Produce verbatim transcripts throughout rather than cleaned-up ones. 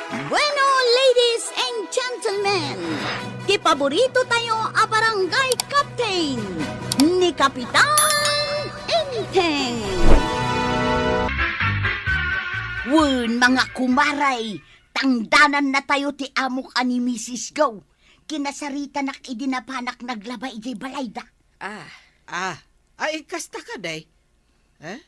Bueno, ladies and gentlemen, ti paborito tayo a barangay captain, ni Kapitan Enteng. Wen, mga kumaray, tangdanan na tayo ti amok a ni Misis Go. Kinasaritanak idi napanak naglaba idiay balayda. Ah. Ah, ay, kasta kadi? Eh?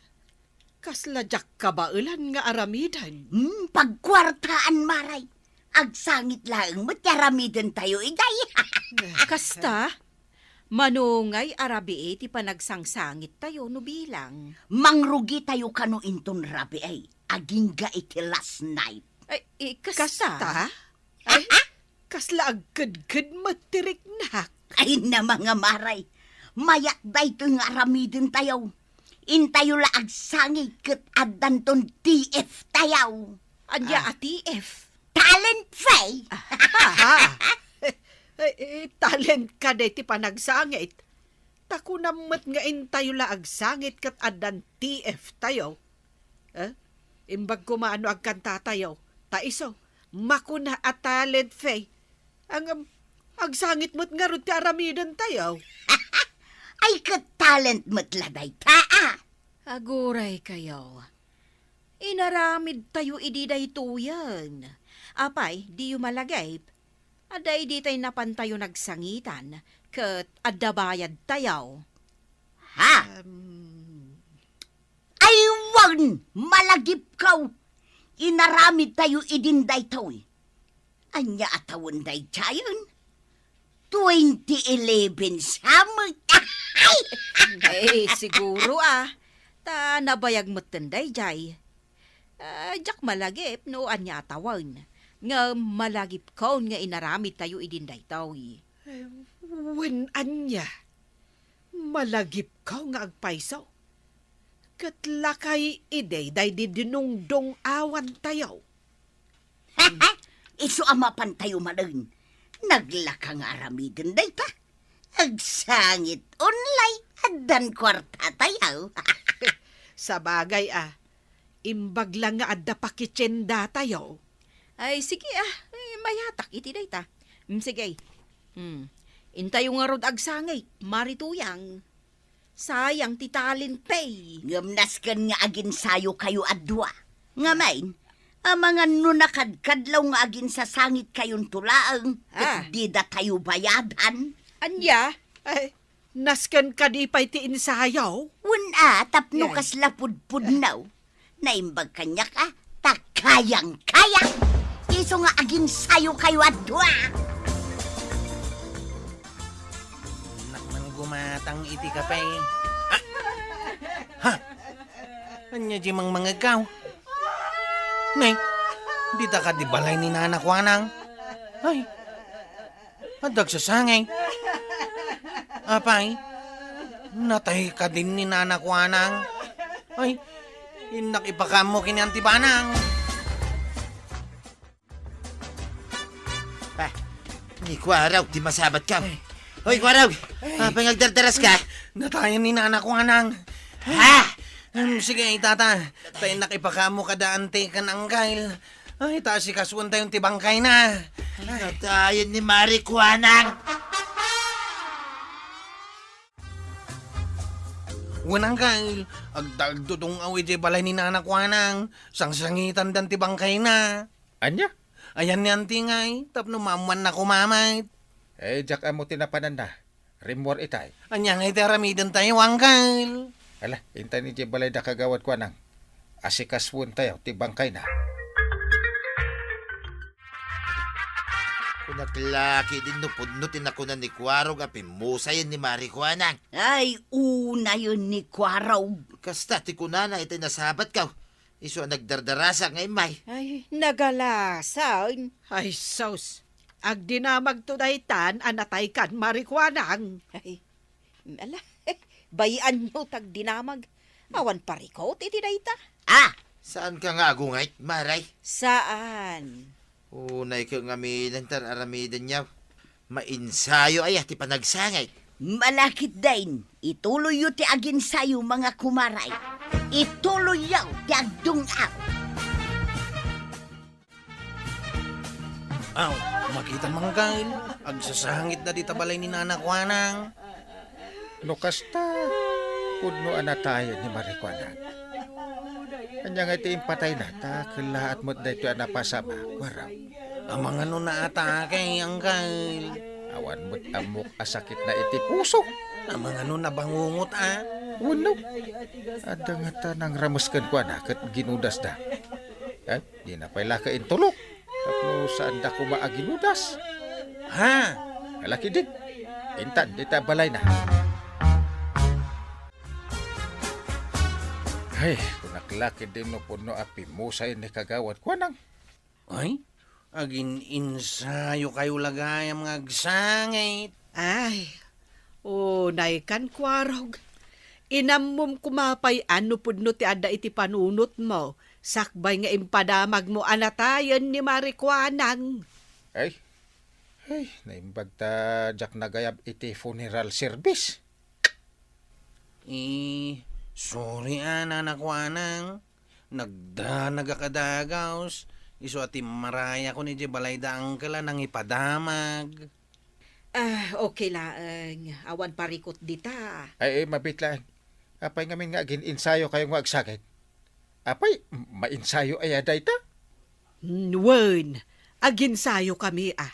Kasla diak kabaelan nga aramiden. Hmm, pagkuartaan, maray. Agsangit laeng met ti aramiden tayo idiay. Kasta, mano ngay a rabii ti panagsangsangit tayo no bilang? Mangrugi tayo kano inton rabii, agingga iti last night. Ay, eh, kasta? Kasta? Ay, kasla agkedked met ti riknak. Ay, na, mga maray. Mayat daytoy nga aramiden tayo. Intayo la agsangit ket addanton T F tayo. Ania a T F? Talent fee. Ah. Ay, eh, talent kadi ti panagsangit. Ta kunam met nga intayo la agsangit ket addan T F tayo. Eh? Imbag koma no agkanta tayo. Ta isu, makuna a talent fee. Ngem, agsangit met ngarud ti aramiden tayo. Ay, ket talent met la dayta, a. Aguray kayo. Inaramid tayo idi daytoyen. Apay, diyo malagip? Adda idi tay napan tayo nagsangitan, ket adda bayad tayo. Ha? Em. Ay, wen, malagipkaw. Inaramid tayo idin daytoy. Ania a tawen daydiayen? Twenty eleven sa met. Ay, siguro, a. Ta nabayag metten daydiay. Ah, diak malagip no ania a tawen. Ngem malagipkon nga inaramid tayo idin daytoy. Eh, wen ania? Malagipkaw nga agpayso. Ket lakay idi daydi dinungdung-awan tayo. Isu a mapan tayo manen. Naglaka nga aramiden dayta. Agsangit unlay addan kuarta tayo. Sabagay, a, imbag la nga adda pakitienda tayo. Ay, sige, a. Eh, mayatak iti dayta. Mm, sige. Hmm. Intayo ngarud agsangit, Mari Tuyang. Sayang ti talent pay. Ngem nasken nga aginsayo kayo a dua. Ngamin, amangan no nakadkadlaw nga aginsasangit kayonto laeng, ket dida tayo bayadan. Ania? Ay, nasken kadi pay ti insayo? Wen a, tapno kasla pudpudno. Naimbag kaniak a, ta kayang-kaya. Isu nga aginsayo kayo a dua. Nak man gumatang iti kape. Ah! Ha? Ania di mangmangegkaw? Nay, dita kadi balay ni Nana Kuanang? Ay, adda agsasangit. Apay, natay kadin ni Nana Kuanang? Ay, innak ipakaammo ken ni Anti Banang. Ah, ni Kuaraw, ti masabatkaw. Ay. Hoy, Kuaraw! Ay. Apay nga agdardaraska? Natayan ni Nana Kuanang. Ha? Em, sige, tata. Ta innak ipakaammo kada Anti ken Anggal. Ay, ta asikasuentayon ti bangkayna. Natayan ni Mari Kuanang. Wen, Anggal, agdagdudung-aw idiay balay ni Nana Kuanang. Sangsangitandan ti bangkayna. Ania? Ayan ni Anti ngay, tapno maammoanna koma met. Eh, diak ammo ti napananna. Rimmuar itay. Ania ngay ti aramidentayo, Anggal? Ala, intan idiay balay da Kagawad Kuanang. Asikasuentayo ti bangkayna. Kunak la ketdin no pudno ti nakuna ni Kuarog a pimmusayen ni Mari Kuanang. Ay, unayen ni Kuarog. Kasta ti kunana itay nasabatkaw. Isu a nagdardarasak nga immay. Ay, nagalasan. Ay, sus. Agdinamagto daytan a nataykan, Mari Kuanang. Ay, ala, bay-anyo ti agdinamag. Awan parikut iti dayta. Ah! Saanka nga agungayt, Maray? Saan? Unay ket ngamin, intan aramidenyo. Mainsayo aya ti panagsangit? Malakit dayn, ituloyyo ti aginsayo, mga kumaray. Ituloyyo ti agdung-aw. Aw, makita, Mangkal, agsasangitda dita balay ni Nana Kuanang. No kasta, pudno a natayen ni Mari Kuanang. Ania nga iti impatayna, ta kellaat met daytoy a napasama, kuarog. Amangan no naatake, Angkel. Awan met ammok a sakitna iti puso. Amangan no nabangungot, a? Wenno, adda ngata nangramesken kuana ket ginudasda. Eh, dina pay la ka intulok. Tapno saanda koma a ginudas. Ha? Ala ketdin. Intan, dita balayna. Ay, kunak la ketdin no pudno a pimmusay ni Kagawad Kuanang. Ay, agin-insayokayo la gayam nga agsangit. Ay, unay kan kuarog. Inammom koma pay a no pudno ti adda iti panunotmo, sakbay nga impadamagmo a natayen ni Mari Kuanang. Ay, ay, naimbag ta diak nagayab iti funeral service. Eh, sorry a, Nana Kuanang. Nagdanag a kadagaus. Isu a timmarayakon idiay balayda, Angkel, a nangipadamag. Ah, okay laeng. Awan parikut dita. Ay, ay, mabiit laeng. Apay ngamin nga agin-insayokayo nga agsakit? Apay, m-, mainsayo aya dayta? Mm, wen, aginsayokami a.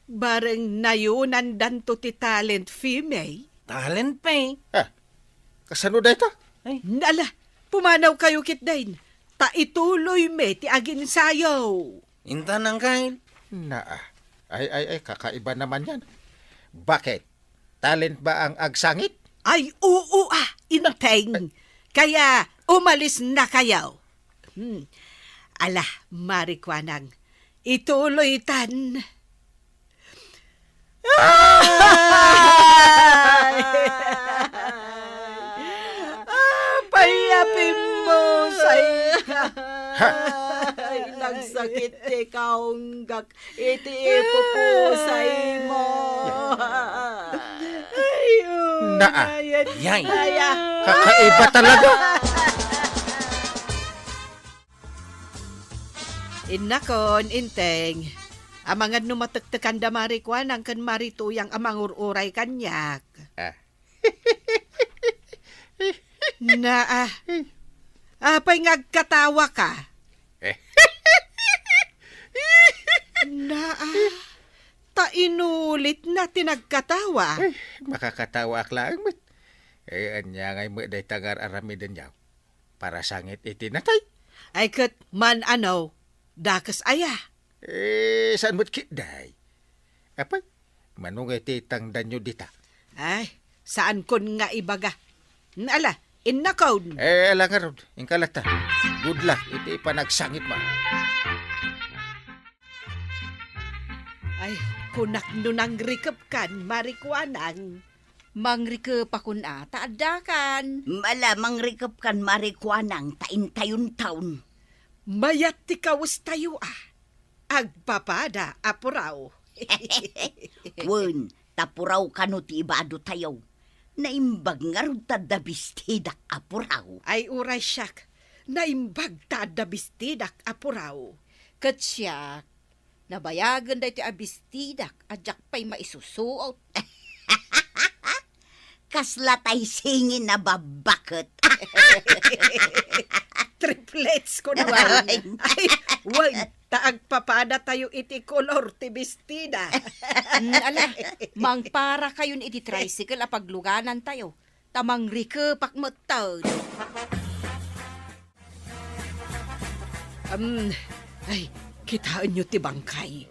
Bareng nayonandanto ti talent fee, may. Talent fee? Ah, kasano dayta? Ay. Ala, pumanawkayo ketdin. Ta ituloymi ti aginsayo. Intan, Angkel. Naa. Ay, ay, ay, kakaiba naman yan. Bakit? Talent ba ang agsangit? Ay, oo, a, Inteng. Kaya, umalisnakayo. Hmm. Ala, Mari Kuanang, ituloytan. Ay! Apay a pimmusayka. Ha? Ay, nagsakit ti kaunggak iti ipupusaymo. Ay, oh, Naa. Yay. Ay, ah. Kakaiba talaga. Innakon, Inteng. Amangan no matektekanda Mari Kuanang ken Mari Tuyang a mangur-uray kaniak. Ah. Naa. Apay nga agkatawaka? Naa. Ta inulitna ti nagkatawa. Ay, makakatawaak laeng met. Eh, ania ngay met dayta nga ar-aramidenyo? Parasangit iti natay. Ay, ket man-ano, dakes aya? Eh, saan met ketdi? Apay, mano nga iti tangdanyo dita? Ay, saankon nga ibaga. Ala, innakon. Eh, ala ngarud, inka latta. Good luck iti panagsangitmo. Ay, kunak no nangrikepkan, Mari Kuanang. Mangrikepakon a, ta addakan. Ala, mangrikepkan, Mari Kuanang, ta intayontaon. Mayat ti kawestayo a. Agpapada a puraw. Wen, ta puraw kano ti ibadotayo. Naimbag ngarud ta adda bestidak a puraw. Ay, uray siak. Naimbag ta adda bestidak a puraw. Ket siak, nabayagen daytoy a bestidak a diak pay maisusuot. Kasla tay singin a babbaket. Triplets ko naman. Ay. Ay, wen, ta agpapadatayo iti kolor ti bestida. Mm, ala, mangparakayon iti tricycle a pagluganantayo. Ta mangrikepak metten. Am, ay, kitaenyo ti bangkay.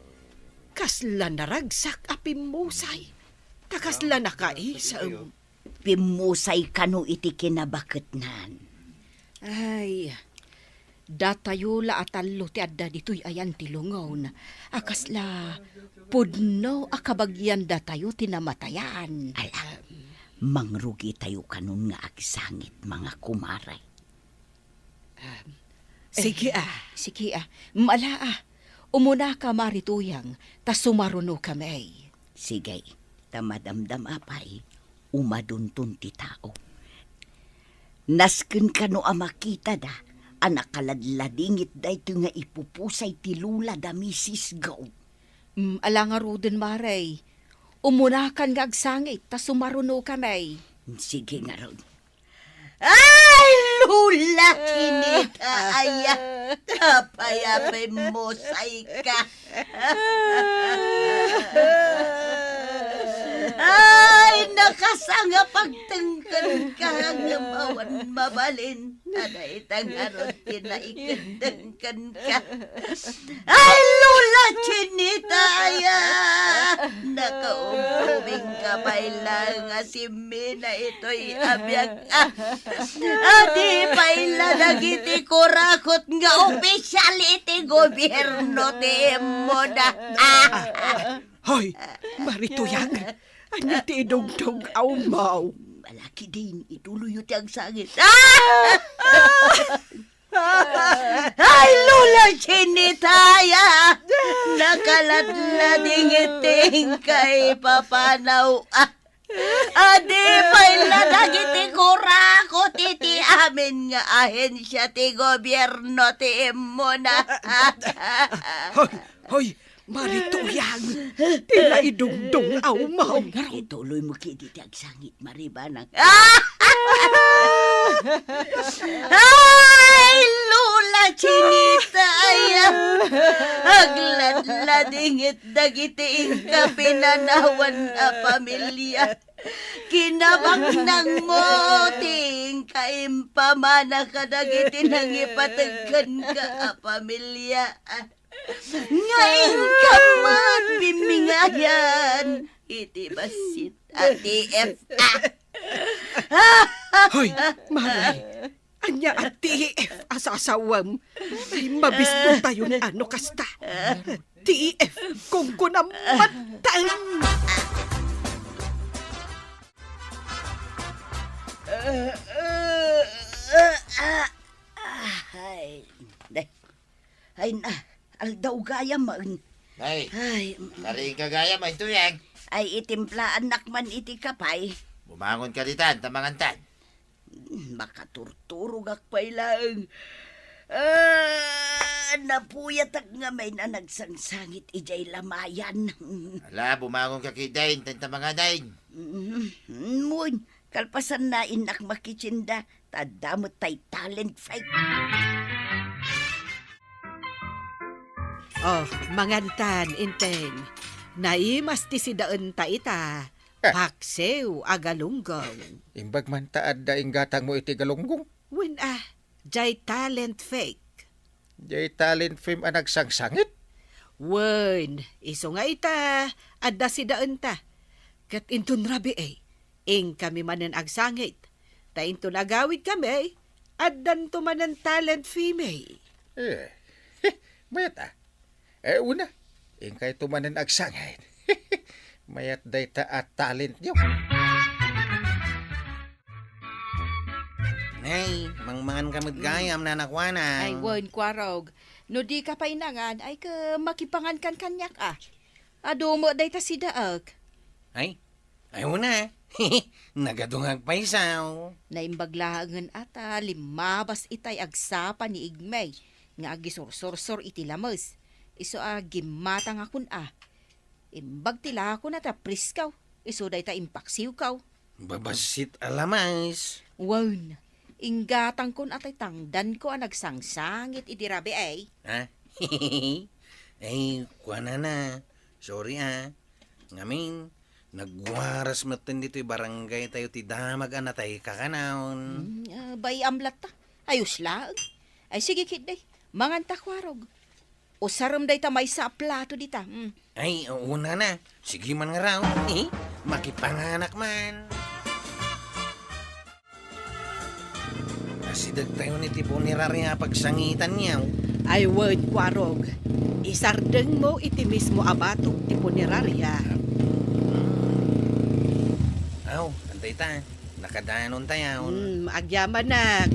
Kasla naragsak a pimmusay. Ta kasla nakaisem. Pimmusay kano iti kinabaketnan. Ay, datayo la a tallo ti adda ditoy ayan ti lungon a kasla pudno a kabagiandatayo ti namatayan. Ala, mangrugitayo kanon nga agsangit, mga kumare. Ah, sige, eh, ah. Sige, ah. Mala, ah. Umunaka, Mari Tuyang, ta sumaruno kami. Sige, ta madamdama pay, umadunton ti tao. Nasken kano a makitada a nakaladladingit daytoy nga ipupusay ti lula da Misis Go. Mm, ala ngaruden, Mare. Umunakan nga agsangit, ta sumarunokan, ay. Sige ngarud. Ay, Lola Chinita, aya, apay-apay mo, say ka. Ay, nakasanga pagtengken ka, ngem awan mabalin. Ada ita ngarud ti naikeddeng kenka. Ay, Lola Chinita, aya! Nakaumbubing ka pay la nga simmina itoy a biag, ah. Adi pay la dagiti kurakot nga opisyal iti gobierno ti immuna. Ah! Hoy, Mari Tuyang, ania ti idungdong a ummaw? Malaki din, ituloyyo ti agsangit. Ah! Ay, Lola Chinita, aya! Nakaladlading iti inkay papanaw. Ah! Adi pay la dagiti kurakot iti amin nga ahensia ti gobierno ti immuna. Hoy, hoy, Mari Tuyang, ti naidungdong a ummaw. Ituloy mo kidi ti agsangit, Mari Banang. Ay, Lola Chinita, aya! Agladladingit dagiti inka pinanawan a pamilia. Kinabaknang mo ti inka impamana kadagiti nangipateg kenka a pamilia. Nga inka met bimmingayan iti bassit a T F A. Hoy, Mare, ania a T F a sasawem? Ay, mabisto tayon a no kasta. T F, kungkunam matang! Ay, day. Ay na, aldaw gayam man. Ay, ay, mm. Karing ka gayam, ay, Tuyang. Ay, itimplaannak man iti kapay. Bumangon ka ditan, ta mangantan. Makaturturogak pay laeng. Ah, napuyatak ngamin a nagsangsangit idiay lamayan. Ala, bumangon ka kidin, ta mangan. Mm, mm, kalpasan na innak makitsinda, ta adda met tay talent fake. Oh, mangantan, Inteng. Naimas ti sidaenta ita. Eh. Paksiw a galunggong. Imbag man ta adda inggatangmo iti galunggong? Wen a, jay talent fake. Jay talent fame a nagsangsangit? Wen, isu nga ita, adda sidaenta. Ket inton rabii, inkami manen agsangit. Ta inton agawidkami, addanto manen talent fame. Eh, mayat a. Eh, una, inkayto manen agsangit. Mayat dayta a talentyo. Nay, mangmangan ka met gayam, Nana Juana. Ay, wen, Kuarog. No di ka pay nangan, ay, ka makipangan kan kaniak, a. Adu met dayta sidaek. Ay, ay, una. Nagadungag pay sao. Naimbag laengen a ta limmabas itay agsapa ni Igmay nga agisursursor iti lames. Isu a gimmatangakon a. Imbag ti lakona ta priskaw. Isu dayta impaksiwkaw. Babassit a lames. Wen, inggatangkon a tay tangdanko a nagsangsangit idi rabii. Ha? Ay, kuanana. Sorry a. Ngamin, nagwaras metten ditoy barangay tayo ti damag a natay kakanaon. Mm, ah, bay-am latta. Ayos laeng. Ay, sige, kidday. Manganta, Kuarog. Usarem dayta maysa a plato dita. Mm. Ay, una na. Sige man nga raw. Eh, makipanganak man. Asideg tayo ni ti punerarya a pagsangitan niya. Ay, wen, Kuarog. Isardengmo iti mismo a batok ti punerarya. Hmm. Aw, antay ta. Nakadanon tayo. Hmm, agyamanak.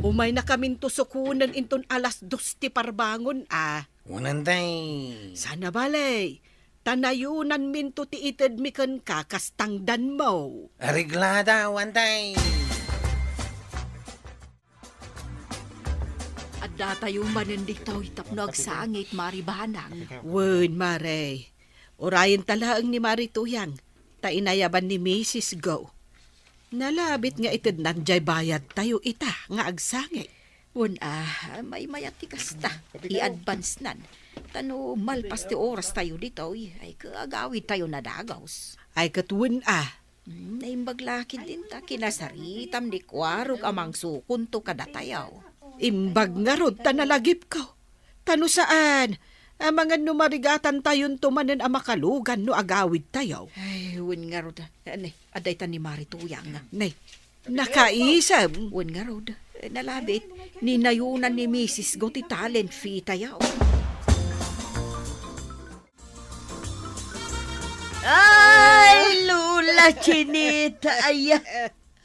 Umaynakaminto sukonen inton alas dos ti parbangon, a. Unantay. Sana bale, ta nayunanminto ti itedmi kenka kas tangdanmo. Areglada, uantay. Addatayo manen ditoy tapno agsangit, Mari Banang. Wen, Mare. Urayenta laeng ni Mari Tuyang, ta inayaban ni Misis Go. Nalabit nga itednan jay bayadtayo ita nga agsangit. Wen a, maymayat ti kasta. I-advance-nan. Ta no malpas ti orastayo ditoy, ay, agawidtayo nadagus. Ay, ket wen a. Hmm, naimbag la ketdin ta kinasaritam ni Kuarog a mangsukonto kadatayo. Imbag ngarud ta nalagipko. Ta no saan, amangan no marigatantayonto manen a makalugan no agawidtayo. Ay, wen ngarud. Nay, adda ita ni Mari Tuyang. Nay, nakaisem. Wen ngarud. Nalabit, ninayonan ni Misis Go ti talent fee tayo. Ay, Lola Chinita, ay,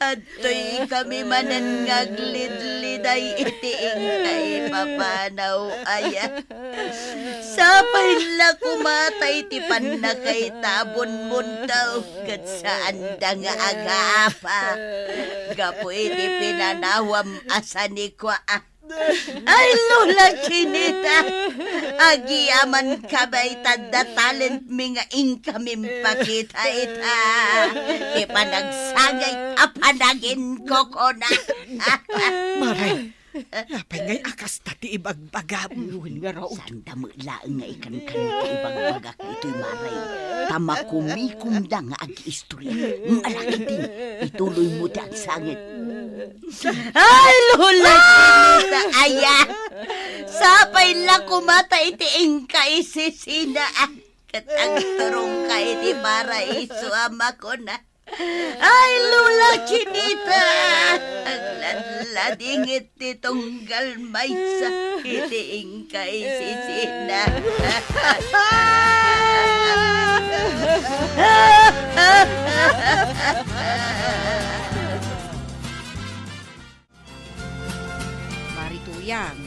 adtoy kami manen nga aglidliday iti inka ipapanaw, ay. Sapay la koma ta iti pannakaitabonmonto ket saanda nga agaapa gapu iti pinanawam a sanikua. Ay, Lola Chinita, agyamankami ita adda talentmi nga inkami impakita ita. Ti panagsangit a panaginkukuna. Mare, apay ngay a kasta ti ibagbagam? Wen ngarud. Saanda met laeng nga ikankan ti ibagbagak ditoy, Mare. Ta makumikomda nga ag-istorya. Ngem ala ketdin, ituloymo ti agsangit. Ay, Lola Chinita, aya! Sapay la koma ta iti inka isisina, ah, ket agturongka iti paraiso a makuna. Ay, Lola Chinita, agladladingit ti tunggal maysa iti inka isisina. Mari Tuyang,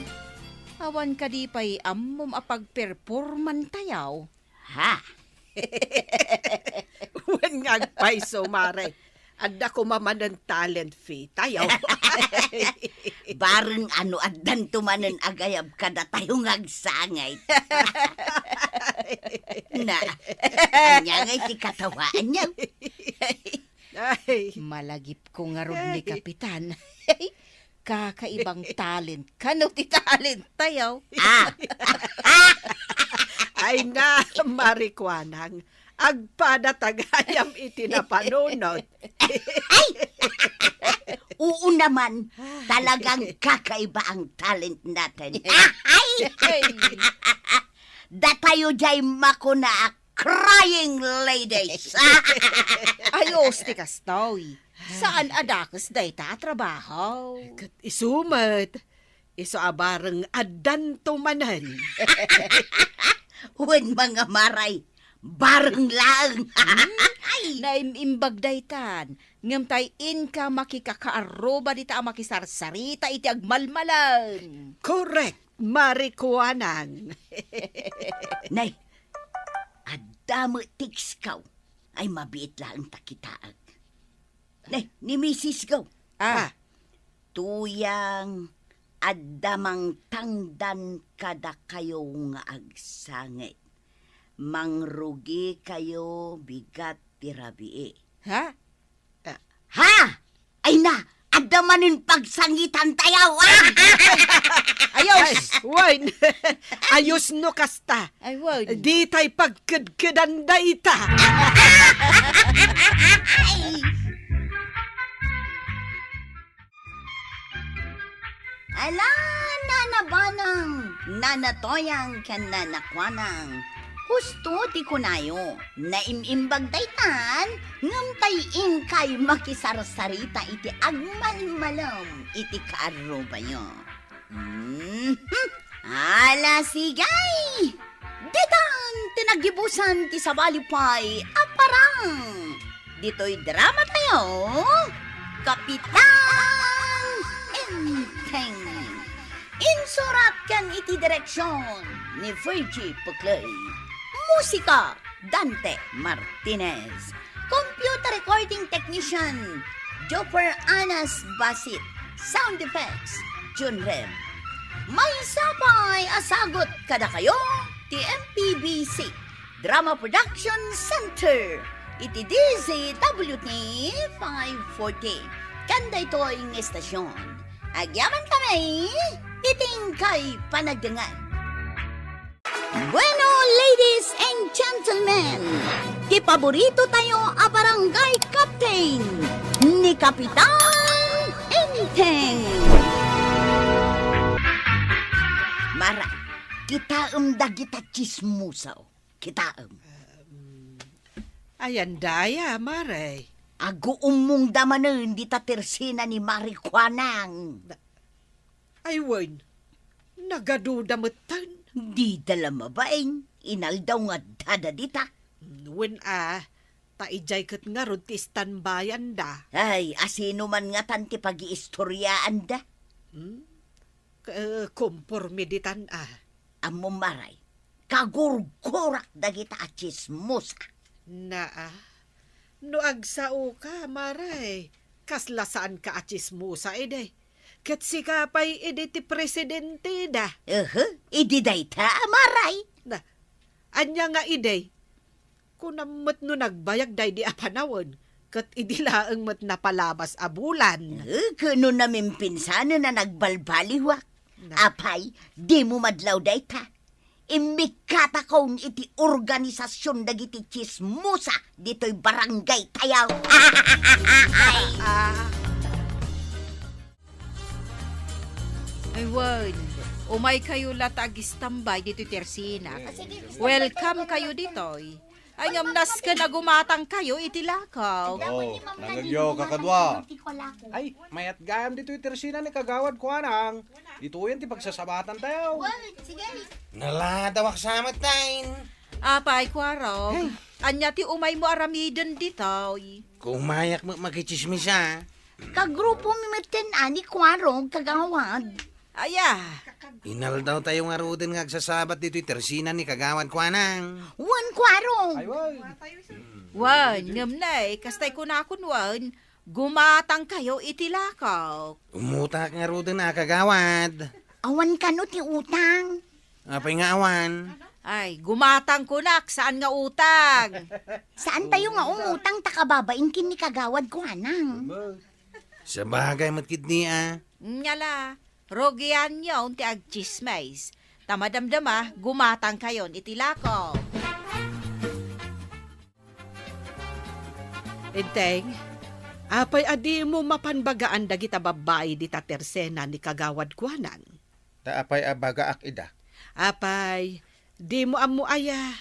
awan kadi pay ammom a pagperpormantayo? Ha? Wen nga agpayso, Mare. Adda koma manen talent fee tayo. Bareng no addanto manen agayab kadatayo nga agsangit. Na, ania ngay ti katawaanyo? Ay. Malagipko ngarud ni Kapitan. Kakaibang talent kano ti talent tayo. Ah! Ay na, Mari Kuanang, agpada ta gayam iti napanunot. Ay! Oo naman, talagang kakaiba ang talent natin. Ay! Datayo jay makuna a crying ladies. Ayos ti kastoy. Saan a dakes dayta a trabaho? Ket isu met, isu a bareng addanto manen. Wen, mga Mare, bareng laeng. Hmm? Ay! Naim-imbag daytan, ngem tay inka makikakaarruba dita a makisarsarita iti agmalmalem. Correct, Mari Kuanang. Nay, adda met ti ekskaw. Ay, mabiit laeng ta kitaek. Ne, ni Misis Go. Ah. Tuyang, adda mangtangdan kadakayo nga agsangit. Mangrugikayo bigat ti rabii. Ha? Ah. Ha? Ay na, adda manen pagsangitan tayo. Ayos! Ay, wen. Ayos no kasta. Ay, wen. Ditay pagkedkedan dayta. Ala, Nana Banang, Nana Toyang, ken Nana Kuanang. Husto ti kunayo, naim-imbag daytan, ngem tay inkay makisarsarita iti agmalmalem iti kaarrubayo. Mhm. Ala, sige! Ditan ti nagibusan ti sabali pay a parang. Ditoy drama tayo, Kapitan Enteng. Insurat ken iti direksyon ni Virgie Puclay. Musika, Dante Martinez. Computer recording technician, Jopper Anas Basit. Sound effects, Jun Rem. Maysa pay a sagut kadakayo ti M P B C Drama Production Center iti D Z W T five forty. Ken daytoy nga estasyon, agyaman kami iti inkay panagdengngeg. Bueno, ladies and gentlemen, ti paborito tayo a barangay captain, ni Kapitan Enteng. Mara, kitaem dagita chismosa. Kitaem. Um, ayan daya, Mare. Aguummongda manen dita tersena ni Mari Kuanang. Na-, ay, wen. Nagaduda metten. Dida la mabain. Inaldaw nga addada dita. Mm, wen a, ta idiay ket ngarud ti standby-anda. Ay, asino man ngatan ti pagiistoriaanda? Hmm? K-, eh, komporme ditan a. Ammom, Mare, kagurgurak dagita a chismosa. Naa, no agsaoka, Mare, kasla saanka a chismosa idi. Ket sika pay idi ti presidenteda. Ehe, idi dayta, Mare. Na, ania nga idi? Kunam met no nagbayag daydi a panawen, ket idi laeng met napalabas a bulan. Eh, ket no namimpinsanen a nagbalbaliwak. Na- Apay, dimo madlaw dayta. Immikkatakon iti organisasion dagiti chismosa ditoy barangay tayo. Ah. Ay, wen, umaykayo la ta agistambay ditoy tersena. Welcome kayo ditoy. Ay, ngem nasken a gumatangkayo iti lakaw. Oh, nangegyo, kakadua. Ay, mayat gayam ditoy tersena ni Kagawad Kuanang. Ditoyen ti pagsasabatantayo. Well, sige. Naladawak sa met, Dain. Apay, Kuarog. Hey. Ania ti umaymo aramiden ditoy? Kumayak met makitsismis a. Kagrupomi metten a ni Kuarog, Kagawad. Aya. Inaldawtayo ngaruden nga agsasabat ditoy tersena ni Kagawad Kuanang. Wen, Kuarog. Ay, wen. Wen, ngem nay, kastay kunakon wen, gumatangkayo iti lakaw. Umutak ngaruden a, Kagawad. Awan kano ti utang. Apay nga awan? Ay, gumatang kunak, saan nga utang? Saantayo nga umutang ta kababain ken ni Kagawad Kuanang. Sabagay met ketdi a. Nya la, rugianyon ti agtsismis. Ta madamdama, gumatangkayon iti lakaw. Enteng, apay a dimo mapan bagaan dagita babbai dita tersena ni Kagawad Kuanang? Ta apay a bagaak ida? Apay, dimo ammo aya,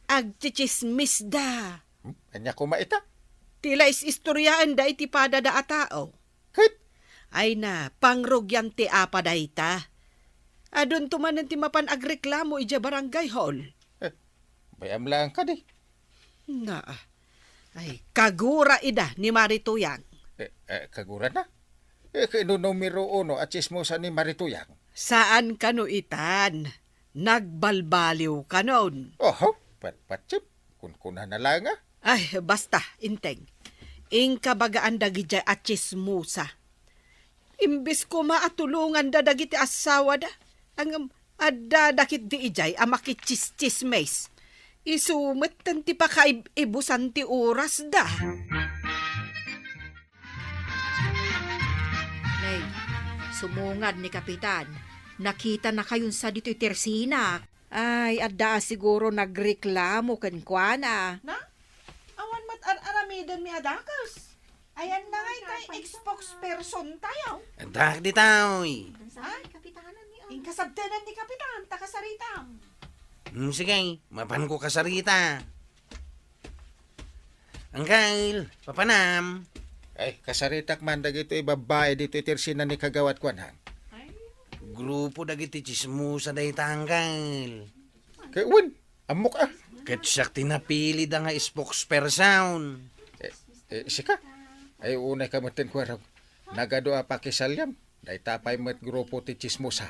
agtsitsismisda. Hmm? Ania koma ita? Ti la is-istoriaenda iti padada a tao. Ket? Ay na, pangrugian ti apa dayta. Adunto manen ti mapan agreklamo idiay barangay hall. Eh, bay-am laeng kadi. Naa. Ay, kagura ida ni Mari Tuyang. Eh, eh, kagurana? Eh, ket no numero uno a chismosa ni Mari Tuyang? Saan kano itan? Nagbalbaliw kanon? Oho, patpatsip. Kunkunana laeng a. Ay, basta, Enteng. Inka bagaan dagidiay a chismosa. Imbes koma a tulonganda dagiti assawada, ngem addada ketdi idiay a makitsistsismis. Isu metten ti pakaib-ibusan ti orasda. Nay, sumungad ni Kapitan. Nakitanakayon sa ditoy tersena. Ay, adda a siguro nagreklamo kenkuana. Na? Awan met ar-aramidenmi a dakes. Ayan na ngay tay spokesperson tayo. Adda ditoy. Ha? Inkasabtenan ni Kapitan, ta kasaritam. Hmm, sige, mapanko kasarita. Angkel, papanam. Ay, kasaritak man dagitoy babbai ditoy tersena ni Kagawad Kuanang. Grupo dagiti chismosa dayta, Angkel. Kay wen, ammok a. Ket siak ti napilida nga spokesperson. Eh, eh, sika? Ay, unay ka metten, Kuarog. Nagadu a pakisaliam. Dayta pay met grupo ti chismosa.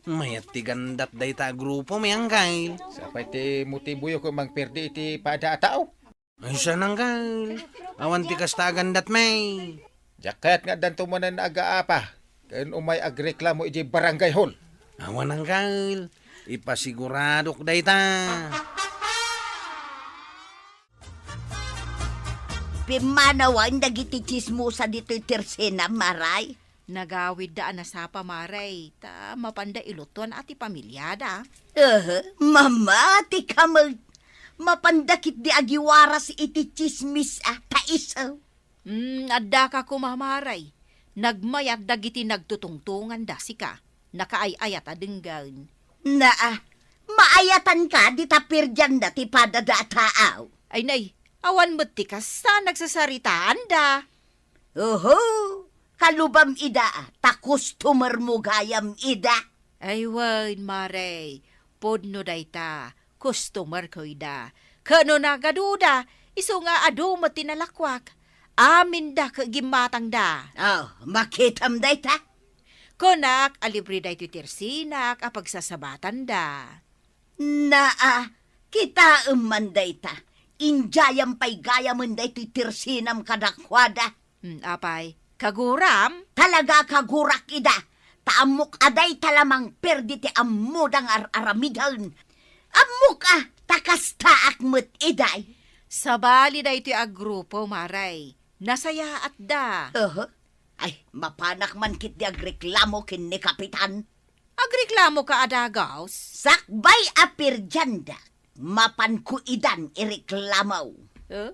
Mayat ti gandat dayta a grupo, mi Angkel. Sapay ti motiboyo ket mangperdi iti pada a tao. Ay, saan, Angkel? Awan ti kasta a gandat, may. Diak kayat nga addanto manen agaapa ken umay agreklamo idiay barangay hall. Awan, Angkel. Ipasiguradok dayta. pimmanawen dagiti tsismosa ditoy tersenam, Maray. Nagawidda a nasapa, Maray, ta mapanda ilutuan a ti pamiliada. Eh, mama, ti kamel. Mapanda ketdi agiwaras iti tsismis a ta isu. Hmm, addaka koma, Maray. Nagmayat dagiti nagtutungtonganda sika. Nakaay-ayat a denggen. Naa, maayatanka dita perdianda ti padada a taaw. Ay nay, awan met ti kasta nagsasaritaanda. Oho, kalubam ida, ta customer mo gayam ida. Ay wen, Maray, pudno dayta, customer ko ida. Ket no nagaduda, isu nga adu met ti nalakuak. Aminda ket gimmatangda. Oh, makitam dayta? Kunak a libre daytoy tersinak a pagsasabatanda. Naa, kitaem man dayta. Indiayam pay gayamen daytoy tersinam kadakuada. Hmm, apay, kaguram? Talaga kagurak ida. Ta ammok a dayta la mangperdi ti ammoda nga ar-aramiden. Ammok a, ta kastaak met iday. Sabali daytoy a grupo, Maray. Nasayaatda. Aha. Ay, mapanak man ketdi agreklamo ken ni Kapitan. Agreklamoka a dagus? Sakbay a perdianda, mapanko idan ireklamo. Eh?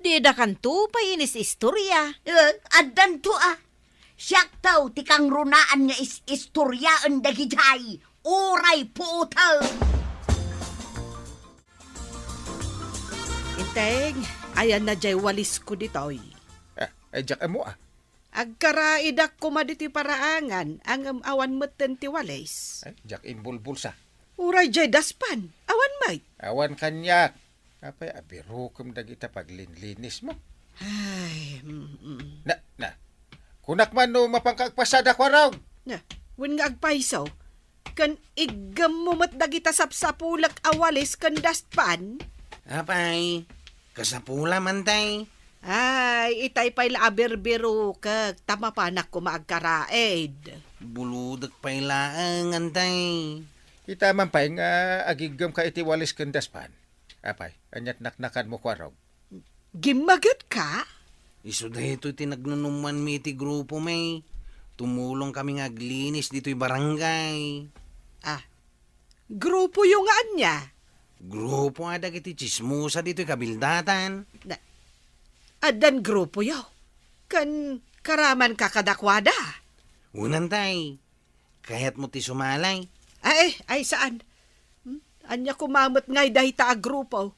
Didakanto pay inis-istoria. Eh, addanto a. Siakto ti kangrunaan nga is-istoriaen dagidiay, uray puoten. Inteng, ayanna diay walisko ditoy. Ah, ay, diak ammo, ah. Agkaraidak koma ditoy paraangan, ngem awan metten ti walis. Ay, diak imbulbulsa. Uray diay daspan, awan met. Awan kaniak. Apay a birukem dagita paglinlinismo? Ay, mm, mm. Na, na. Kunak man no mapanka agpasada, Kuarog. Na, wen nga agpayso. Ken iggemmo met dagita sapsapulek a walis ken daspan? Apay, kasapula man tay. Ay, itay pay la a birbirukek, ta mapanak koma agkaraid. Bulodek pay laeng, antay. Ita man pay nga agiggemka iti walis ken daspan. Apay, ania't naknakanmo, Kuarog? Gimmagetka? Isu daytoy ti nagnunumoanmi iti grupomi. Tumulongkami nga aglinis ditoy barangay. Ah, grupoyo nga ania? Grupo a dagiti tsismosa ditoy kabildatan. Na, addan grupoyo? Ken karamanka kadakuada? Unan tay. Kayatmo ti sumali? Ay, ay, saan? Hmm? Ania koma met ngay dayta a grupo?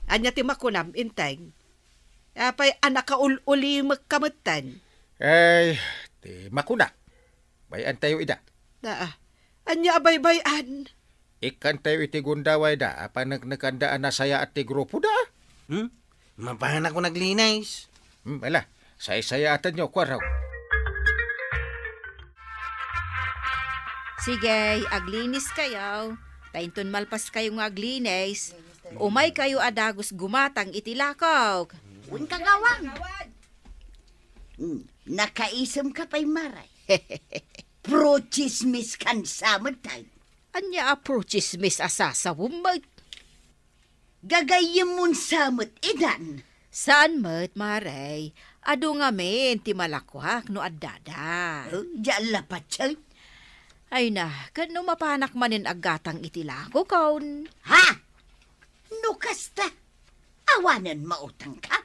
Ania ti makunam, Inteng? Apay a nakaul-ulimekka metten? Ay, ti makunak. Bay-antayo ida. Naa. Ania a baybay-an? Ikkantayo iti gundawayda a paneknekanda a nasayaat ti grupoda. Hmm? Mapanakon aglinis. Hmm, ala, saysayaatanyo, Kuarog. Sige, agliniskayo. Ta inton malpaskayo nga aglinis, umaykayo a dagus gumatang iti lakok. Wen, kagawad. Hmm, nakaisemka pay, Maray. Prutsismis kan sa met tay. Ania a prutsismis a sasawem met? Gagayyemmon sa met idan. Saan met, Maray. Adu ngamin ti malakuak no addada. Oh, diak la patien. Ay na, ket no mapanak manen aggatang iti lakokon. Ha? No kasta, awanen mautangka?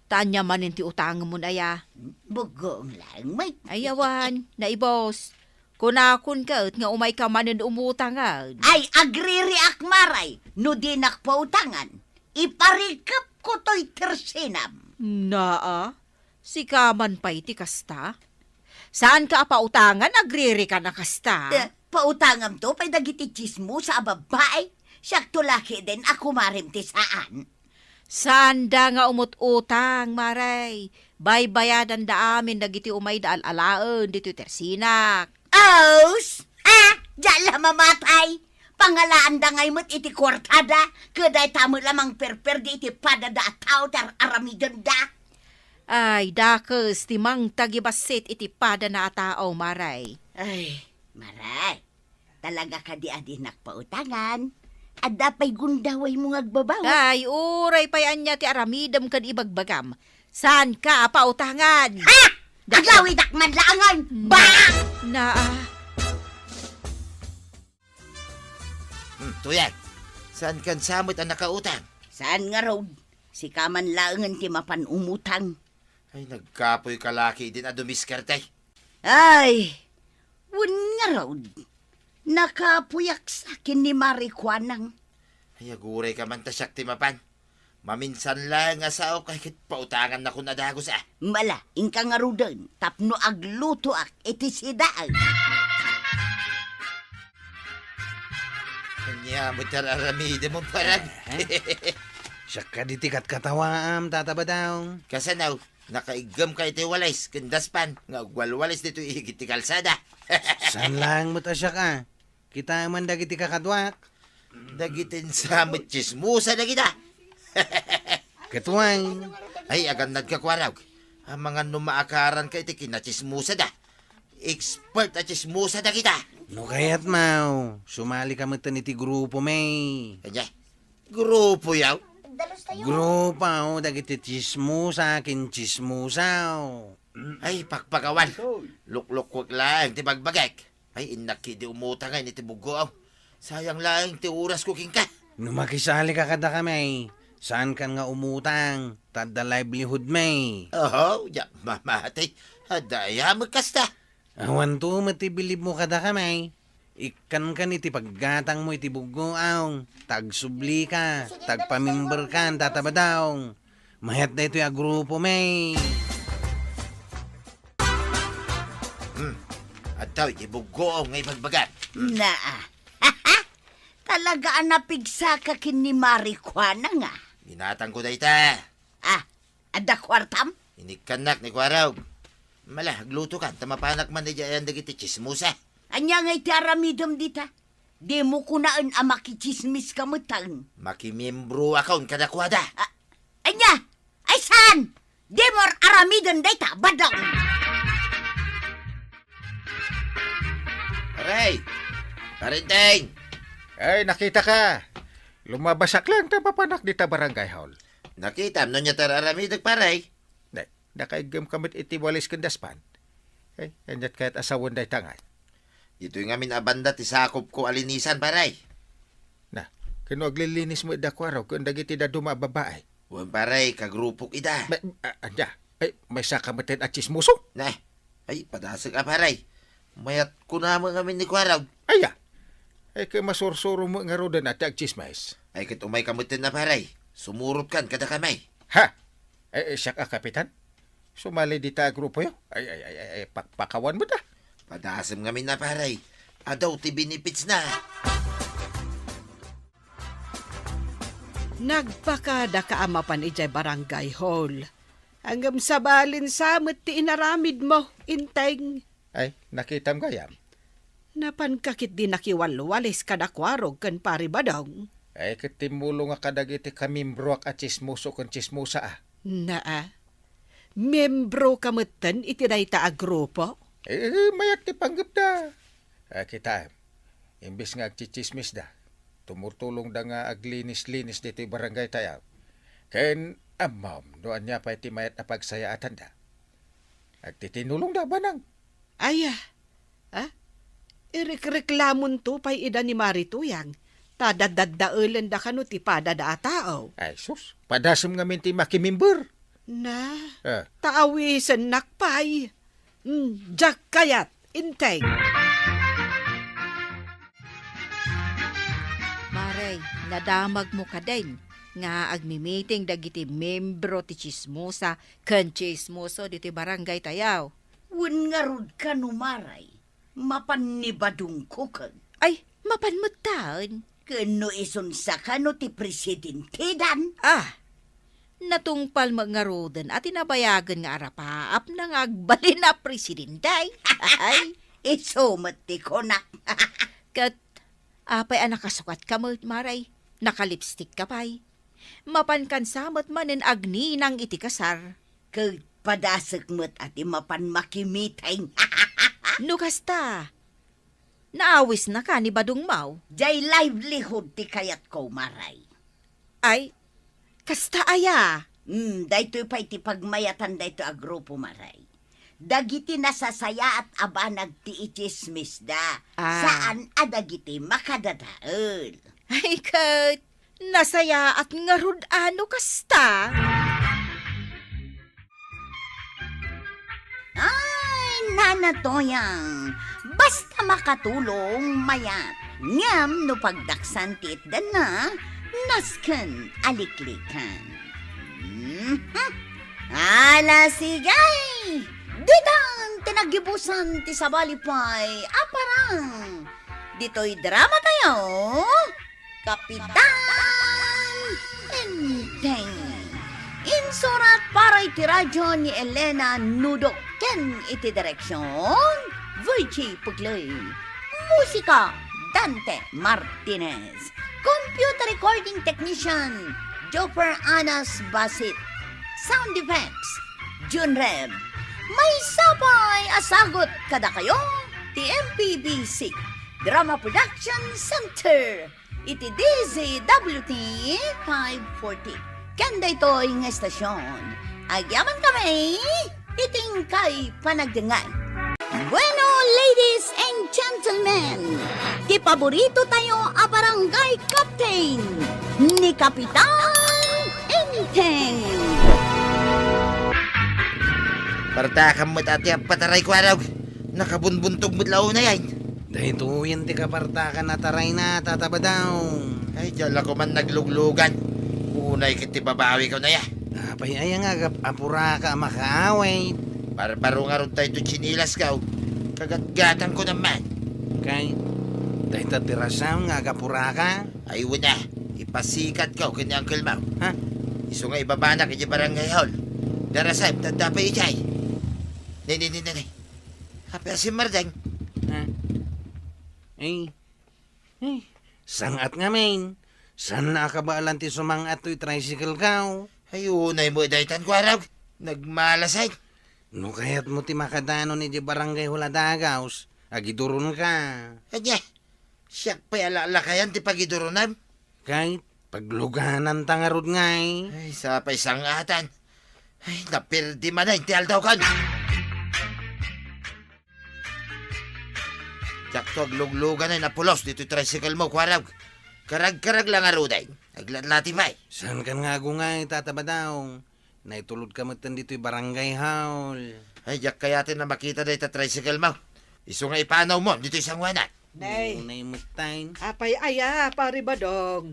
Ta ania manen ti utangemon aya? Buggoeng laeng met. Ay, awan, naibos. Kunakon ket nga umayka manen umutangen. Ay, agririak, Maray, no dinak pautangan. Iparikepko toy tersinam. Naa, sika man pay ti kasta? Saanka a pautangan, agririka a kasta? Eh, pautangamto pay dagiti tsismosa a babbai. Siakto la ketdin a kumarem ti saan. Saanda nga umut-utang, Maray. Baybayadanda amin dagiti umayda al-alaen ditoy tersinak. Aus! Ah! Diak la mamatay! Pangalaanda ngay met iti kuartada, ket dayta met la mangperperdi iti padada a tao ti ar-aramidenda. Ay, dakes ti mangtagibassit iti padana a tao, Maray. Ay, Maray. Talaga kadi a dinak pautangan? Adda pay gundawaymo nga agbabaw. Ay, uray pay ania ti aramidem ken ibagbagam. Saanka a pautangan. Ha? Aglawidak man laengen. Hmm. Ba! Naa. Hmm, Tuyang, saankan sa met a nakautang? Saan ngarud? Sika man laengen ti mapan umutang. Ay, nagkapoyka la ketdin a dumiskarte. Ay, wen ngarud, nakapuyak sa ken ni Mari Kuanang. Ay, agurayka man ta siak ti mapan. Maminsan laeng a saok ay ket pautangannakon a dagus a. Mala, inka ngaruden tapno aglutoak iti sidaen. Ania met ti ar-aramidem, Parang? Eh? Siak kadi ti katkatawaam, Tata Badong. Kasano? Nakaiggemka iti walis ken daspan nga agwalwalis ditoy igid ti kalsada. Saan laeng met a siak a. Kitaem man dagiti kakaduak. Dagiti sa met tsismosa dagita. Ket wen. Ay, agannadka, Kuarog. Amangan no maakaranka iti kinatsismosada. Expert a tsismosa dagita. No kayatmo, sumalika metten iti grupomi. Ania? Grupoyo? Grupo dagiti tsismosa ken tsismosa. Ay, pakpakawan. Luklukuek laeng ti bagbagek. Ay, innak ketdi umutang iti buggoam. Sayang laeng ti orasko kenka. No makisalika kadakami, saankan nga umutang, ta adda livelihoodmi. Oho, diak mamati. Adda aya met kasta. Awanto met ti bilibmo kadakami. Ikkankan iti paggatangmo iti buggoam, ta agsublika, ta agpamemberkan, Tata Badong. Mayat daytoy a grupomi. Hmm. Adtoy ti buggoam nga ibagbagak. Hmm. Naa. Talaga a napigsaka ken ni Mari Kuanang a. Binatangko dayta. Ah, adda kuartam? Inikkannak ni Kuarog. Mala, aglutokan, ta mapanak man idiay ayan dagiti tsismosa. Ania ngay ti aramidem dita? Dimo kunaen a makitsismiska metten. Makimiembroakon kadakuada. Ah, ania? Ay, saan? Dimo ar-aramiden dayta, Badong. Pare! Pare Enteng! Ay, nakitaka. Lumabasak laeng ta mapanak dita barangay hall. Nakitam no ania ti ar-aramidek, pare? Nay, nakaiggemka met iti walis ken daspan. Ay, aniat kayat a sawen dayta ngay? Ditoy ngamin a banda ti sakopko a linisan, pare. Na, ken no aglilinismo ida, Kuarog, ken dagiti dadduma a babai? Wen, pare, kagrupok ida. Ma-, a-, ania? Ay, maysaka metten a tsismoso? Ne. Ay, padasek a, pare. Mayat kunam ngamin ni Kuarog. Aya. Ay, ket masursuro met ngaruden a ti agtsismis. Ay, ket umayka metten a, pare. Sumurotkan kadakami. Ha? Ay, ay, siak a kapitan? Sumali dita a grupoyo? Ay, ay, ay, ay, ay, pakpakawan met a. Padasem ngamin a, pare. Adu ti benefits na. Nagpakadaka a mapan idiay barangay hall. Ngem sabali sa met ti inaramidmo, Enteng. Ay, nakitam gayam? Napanka ketdi nakiwalwalis kada Kuarog ken Pari Badong. Ay, ket timmulongak kadagiti kamiembroak a tsismoso ken tsismosa a. Naa. Miembroka metten iti dayta a grupo? Eh, mayat ti panggepda. Ah, kitaem, imbes nga agtsitsismisda, tumutulongda nga aglinis-linis ditoy barangaytayo. Ken ammom no ania pay ti mayat a pagsayaatanda. Agtitinulongda, banang. Aya, ah? Irikreklamonto pay ida ni Mari Tuyang, ta dadaddaelenda kano ti padada a tao. Ay, sus, padasem ngamin ti makimimber. Na, ah, ta awisennak pay. Mm, diak kayat, Enteng. Mare, nadamagmo kadin nga agmimiting dagiti membro ti tsismosa ken tsismoso ditoy barangaytayo. Wen ngarud kano, Mare, mapan ni Badongko ken? Ay, mapan metten. Ken no isunsa kano ti presidenteda? Ah, natungpal met ngaruden a ti nabayagen nga arapaapna nga agbalin a presidente. Ay, isu met ti kunak. Ket apay a nakasukatka met, Mare? Nakalipstikka pay. Mapankan sa met manen agninang iti kasar. Ket padasek met a ti mapan makimiting. No kasta, Naawisnaka ni Badong Mau. Jay livelihood ti kayatko, Maray. Ay, kasta aya? Hmm, daytoy pay ti pagmayatan daytoy a grupo, Maray. Dagiti nasasayaat a banag ti ichismisda. Ah. Saan a dagiti makadadael. Ay, ket nasayaat ngarud a no kasta? Ay, Nana Toyang, basta makatulong, mayat. Ngem no pagdaksan ti itdanna, nasken a liklikan. Mhm. Ala, sige! Ditan ti naggibusan ti sabali pay a parang. Ditoy drama tayo, Kapitan Enteng. Insurat para iti radyo ni Elena Nudo ken iti direksyon, Virgie Puglay. Musika, Dante Martinez. Computer recording technician, Jopper Anas Basit. Sound effects, Jun Reb. Maysa pay a sagut kadakayo ti M P B C Drama Production Center iti D Z W T five forty. Ken daytoy nga estasyon, agyaman kami iti inkay panagdengngeg. Bueno, ladies and gentlemen, ti paborito tayo a barangay captain, ni Kapitan Enteng. Partakan met ati a pataray ko araw. Nakabunbuntog met la unay ay. Daytoyen ti kapartakan a tarayna, Tata Badong. Ay, diyan la ko man nagluglugan. Unay ket ti babawi ko na ya. Apay aya nga agap-, apuraka a makaaway? Barbaro ngarud daytoy tsinilas ko. Kagatgatan ko naman. Kay, dayta ti rason nga agapuraka? Ay, wala. Ipasikat ko ken ni Uncle Mau. Ha? Isu nga ibabanak iti barangay hall. Darasem, tadda pa ijay. Nay, nay, nay, nay, nay. Apay a simmardeng? Ha? Eh, eh, sangaat ngamin. Saan na akabaelan ti sumang-at toy tricycle ko? Ay, unay mo daytan ko, arag. Nagmalasay. No kayat mo ti makadanon iti barangay hall a dagaus, agiduronka. Anya, siak pay a lakayan ti pagiduronem? Kay, paglugananta ngarud ngay. Ay, sapay sangatan. Ay, napirdi manen ti aldaw kan. Diakto agluglugan ay napulos ditoy tricycle mo, kuarag. Karag-karag lang aruden. Aglatlati pay. Saan kan nga agungay, Tata Badong? Naitulod ka metten ditoy barangay hall. Ay, diak kayaten a makita dayta tricycle mo. Isu nga ipanaw mo ditoy sanguanan. Nay. Unay metten. Apay aya, Pari Badong?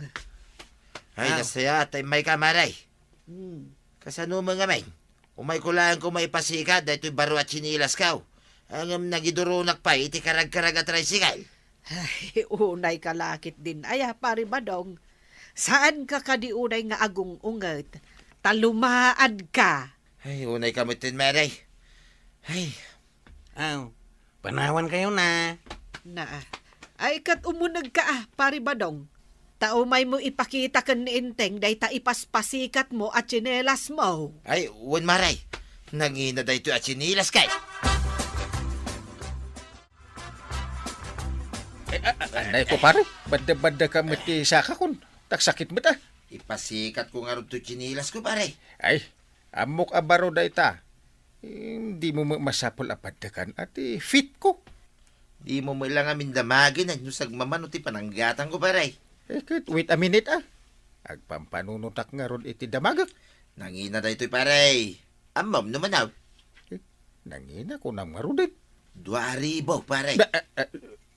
Ay, ah, nasaya, tay may ka, maray. Hmm. Kasano mo ngamin? Umay ko laeng ko maipasikat daytoy baro a tsinilas ko. Ngem nagiduronak pay iti karagkarag a tricycle. Ay, unay ka lakit din aya, Pari Badong. Saan ka kadi unay nga agung-unget? Ta lumaad ka. Ay, unay ka metten, Mary. Ay. Aw, panawan kayo na. Naa. Ay, ket umuneg ka, ah, Pari Badong. Ta umay mo ipakita ken ni Enteng dayta ipaspasikat mo a tsinelas mo. Ay, wen, Maray. Nangina daytoy a tsinelas kay. Eh, ah, ah, anay ko, pare. Badda-badda ka met ti sakakon. Tagsakit met, ah. Ipasikat ko ngarud toy tsinelas ko, pare. Ay, ammok a baro dayta. Eh, dimo met masapul a paddekan a ti fit ko. Dimo met la ngamin damagen no sagmamano ti pananggatan ko, pare. Eh, ket wait a minute, ah. Agpampanunotak ngarud iti damagek. Nangina daytoy, pare. Ammom no manaw? Eh, nangina ko nang ngaruden. Dua ribo, pare. Da, eh, eh,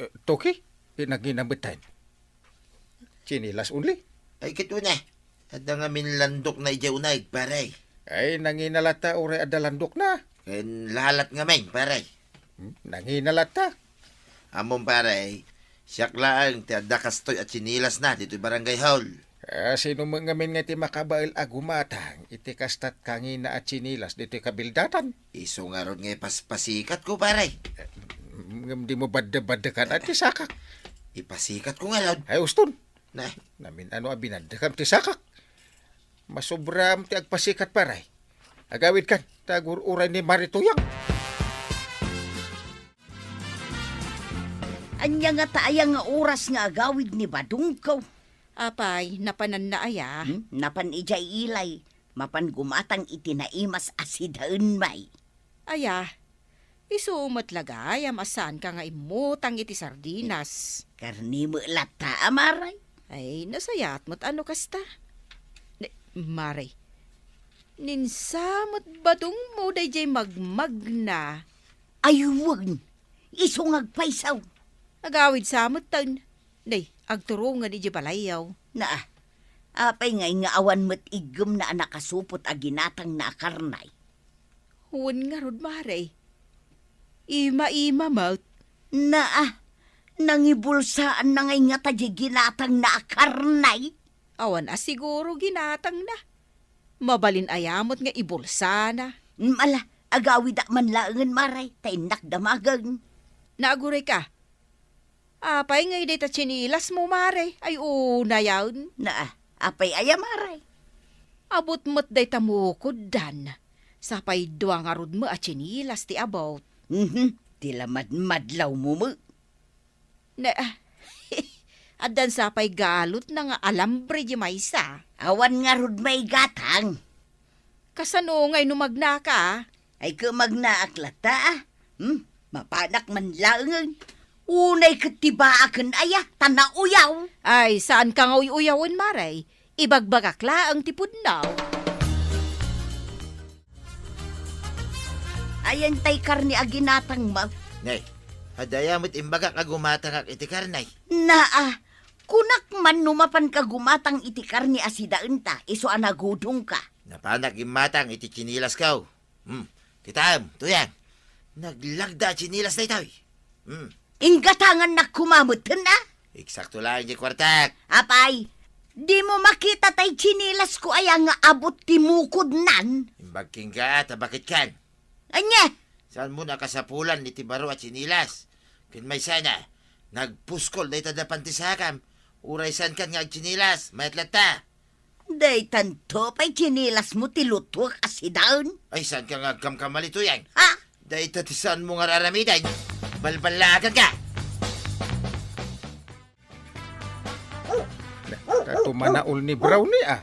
eh, toki? Eh, nangina met tayo. Tsinelas only? Ay, ket una. Adda ngamin landokna idiay uneg, pare. Ay, nangina latta, uray adda landokna. Ken lalat ngamin, pare. Hmm, nangina latta. Ammom, pare, siak laeng ti adda kastoy a tsinelasna ditoy barangay hall. Ah, sino met ngamin nga ti makabael a gumatang iti kastat kangina a tsinelas ditoy kabildatan? Isu ngarud nga ipaspasikat ko, pare. Eh, ngem dimo badde-baddekan ti sakak. Ipasikat ko ngarud. Ay, uston. Na. Namin-ano a binaddekan ti sakak. Masobram ti agpasikat, pare. Agawid kan, ta agur-uray ni Marituyang. Ania ngata aya nga oras nga agawid ni badongko? Apay, napananna aya? Hmm? Napan idiay ilay. Mapan gumatang iti naimas a sidaen, may. Aya, isu met la gayam a saanka nga immutang iti sardinas. Karne met latta, a, Maray. Ay, nasayaat met a no kasta. Ne, Maray, ninsa met badongmo daydiay magmagna. Ay, wen. Isu nga agpayso. Agawid sa metten. Nay, agturongen idiay balayyo. Naa, apay ngay nga awan met iggemna a nakasupot a ginatangna a karnay? Wen ngarud, Maray. Ima-ima met. Naa, nangibulsaanna ngay ngata diay ginatangna a karnay? Awan a siguro ginatangna. Mabalin aya met nga ibulsana. Mm, ala, agawidak man laengen, Maray, ta innak damagen. Naaguray ka. Apay ngay dayta tsinilasmo, Maray? Ay, unayen. Naa, apay aya, Maray? Abut met dayta mukoddan. Sapay dua ngarud met a tsinilas ti abut. Mhm, ti lamadmadlawmo met. Ne, addan sapay galotna nga alambre di maysa. Awan ngarud maigatang. Kasano ngay no magnaka? Ay, ket magnaak latta, a. Hmm? Mapanak man laengen. Unay ket ti baaken aya, ta nauyaw. Ay, saanka nga uy-uyawen, Maray. Ibagbagak laeng ti pudno. Ayan tay karne a ginatangmo. Nay, adda aya met imbagak a gumatangak iti karne. Naa, kunak man no mapanka gumatang iti karne a sidaenta, isu a nagudongka. Napanak gimmatang iti tsinilasko. Hmm, kitaem, Tuyang. Naglagda a tsinilas daytoy. Hmm. Inggatangannak koma metten, a? Eksakto laeng diay kuartak. Apay, dimo makita tay tsinilasko aya nga abut ti mukodnan? Imbag kenka ta baketkan. Ania? Saanmo a kasapulan iti baro a tsinilas? Ken maysana, nagpuskol dayta dapan ti sakam. Uray saankan nga agtsinilas, mayat latta. Daytanto pay tsinilasmo ti lutuek a sidaen? Ay, saanka nga agkamkamali, Tuyang? Ha? Dayta ti saanmo nga ar-aramiden. Balballaakanka! Kato manaol ni Brownie, a.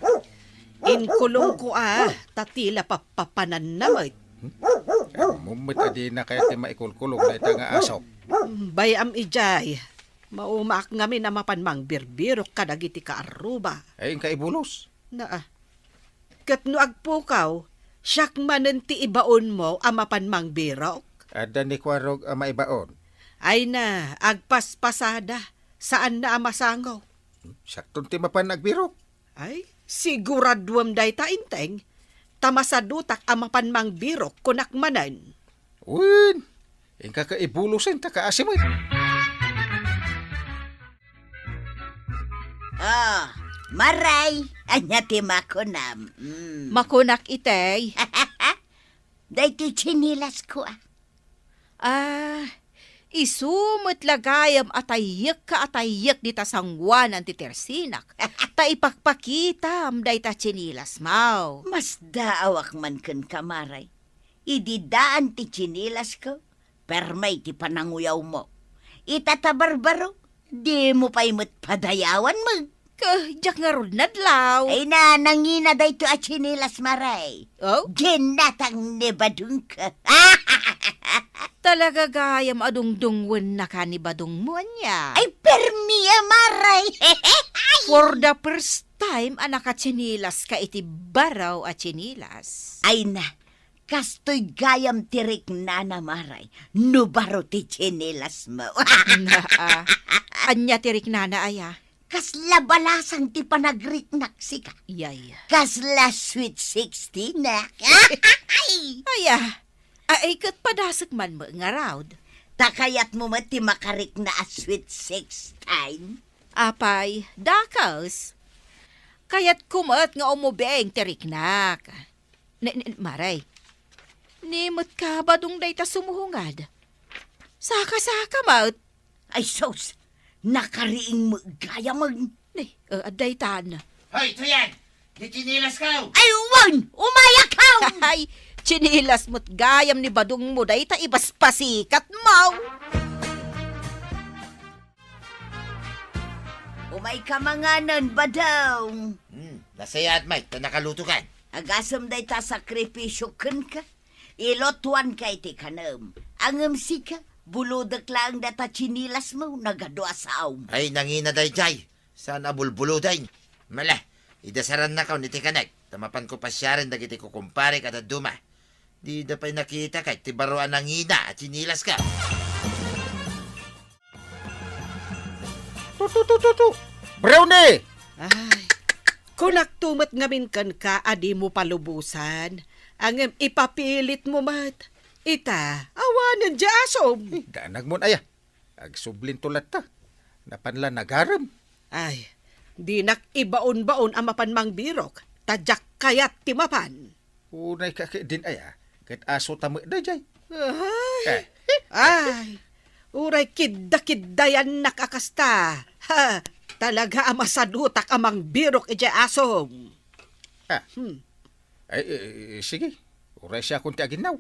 Inkulongko, a, ta tila pappapananna met. Ammom met a dina kayat ti maikulkulong dayta nga aso. Bay-am idiay. Maumaak ngamin a mapan mangbirbirok kadagiti kaarruba. Ay, inka ibulos. Naa. Ket no agpukaw, siak manen ti ibaonmo a mapan mangbirok? Adda ni Kuarog a maibaon. Ay na, agpaspasada, saanna a masango. Siakton ti mapan agbirok. Ay, siguraduem dayta, Enteng. Ta masadutak a mapan mangbirok, kunak manen. Wen, inka ket ibulosen ta kaasi met. Ah, Maray, ania ti makunam? Mm. Makunak itay. Daytoy tsinilasko, a. Ah, isu met la gayam a tayyekka a tayyek dita sangoanan ti tersinak, ta ipakpakitam dayta tsinilasmo. Masdaawak man kenka, Maray. Idi daan ti tsinilasko, permi ti pananguyawmo. Ita ta barbaro, dimo pay met padayawan met. Ket diak ngarud nadlaw. Ay na, nangina daytoy a tsinilas, Maray. Oh? Ginatang ni badongko. Talaga gayam a dungdungwennaka ni badongmo, ania? Ay, permi a, Maray. For the first time a nakatsinilaska iti baro a tsinilas. Ay na, kastoy gayam ti riknana, Maray, no baro ti tsinilasmo. Naa. Ania ti riknana, aya? Kasla balasang ti panagriknak, sika. Yay. Kasla sweet sixteen, a. Aya, ay ket padasek man met ngarud. Ta kayatmo met ti makarikna a sweet sixteen? Apay, dakes. Kayatko met nga umubing ti riknak. Ne, ne, Maray, ni met ka badong dayta sumuhungad. Saka-saka met. Ay, sus! Nakariing met gayamen. Ne, eh, adda itan. Hoy, Tuyan! Di tsinilas ka! Ay, wan! Umayakaw! Ay, tsinilas met gayam ni badongmo dayta ibaspasikat mo. Pay ka manganen, Badong. Hmm, nasayaat met ta nakalutokan. Agasem dayta sakripisio kenka. Ilutuanka iti kanem. Ngem sika, bulodek laeng dayta tsinilasmo, nagadu a saom. Ay, nangina daydiay. Saan a bulbuloden? Mala, idasarannakon iti kanek, ta mapanko pasiaren dagiti kukumparek a dadduma. Dida pay nakita ket ti baro a nangina a tsinilaska. Tu, tu, tu, tu, tu. Brownie! Ay, kunakto met ngamin kenka a dimo palubosan. Ngem ipapilitmo met. Ita, awanen diay asom. Eh, danagmon aya. Agsublinto latta. Napan la nagarem. Ay, dinak ibaon-baon a mapan mangbirok, ta diak kayat ti mapan. Unay ka ket din aya, ket aso ta met daydiay. Ay, Eh. Ay, uray kidda-kiddayannak a kasta. Ha, talaga a masadutak a mangbirok idiay asom. Ah. Hmm. Ay, eh, sige. Uray siakon ti aginnaw.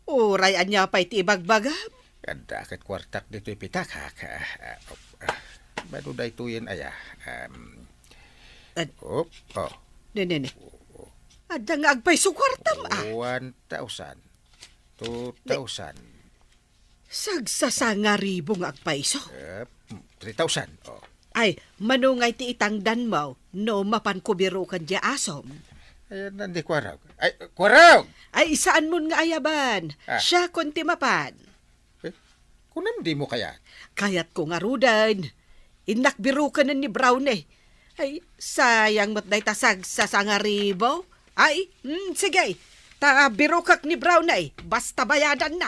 Uray ania pay ti ibagbagam? Adda ket kuartak ditoy pitakak. Ah, ah, ah. Mano daytoyen aya? Um, Ad- Op, oh. Ne, ne, ne. Adda nga agpayso kuartam, ah. One thousand. Two thousand. Sagsasangaribu nga agpayso. Eh, three thousand. Oh. Ay, mano ngay ti itangdanmo no mapanko biroken diay asom? Ayan, nandi kuarog. Ay, kuarog! Ay, saanmon nga ayaban. Ah. Siakon ti mapan. Eh, kunam dimo kayat? Kayatko ngaruden. Innak biroken ni Brownie. Ay, sayang met dayta sagsasangaribu. Ay, mm, sige. Ta birokek ni Brownie, basta bayadanna.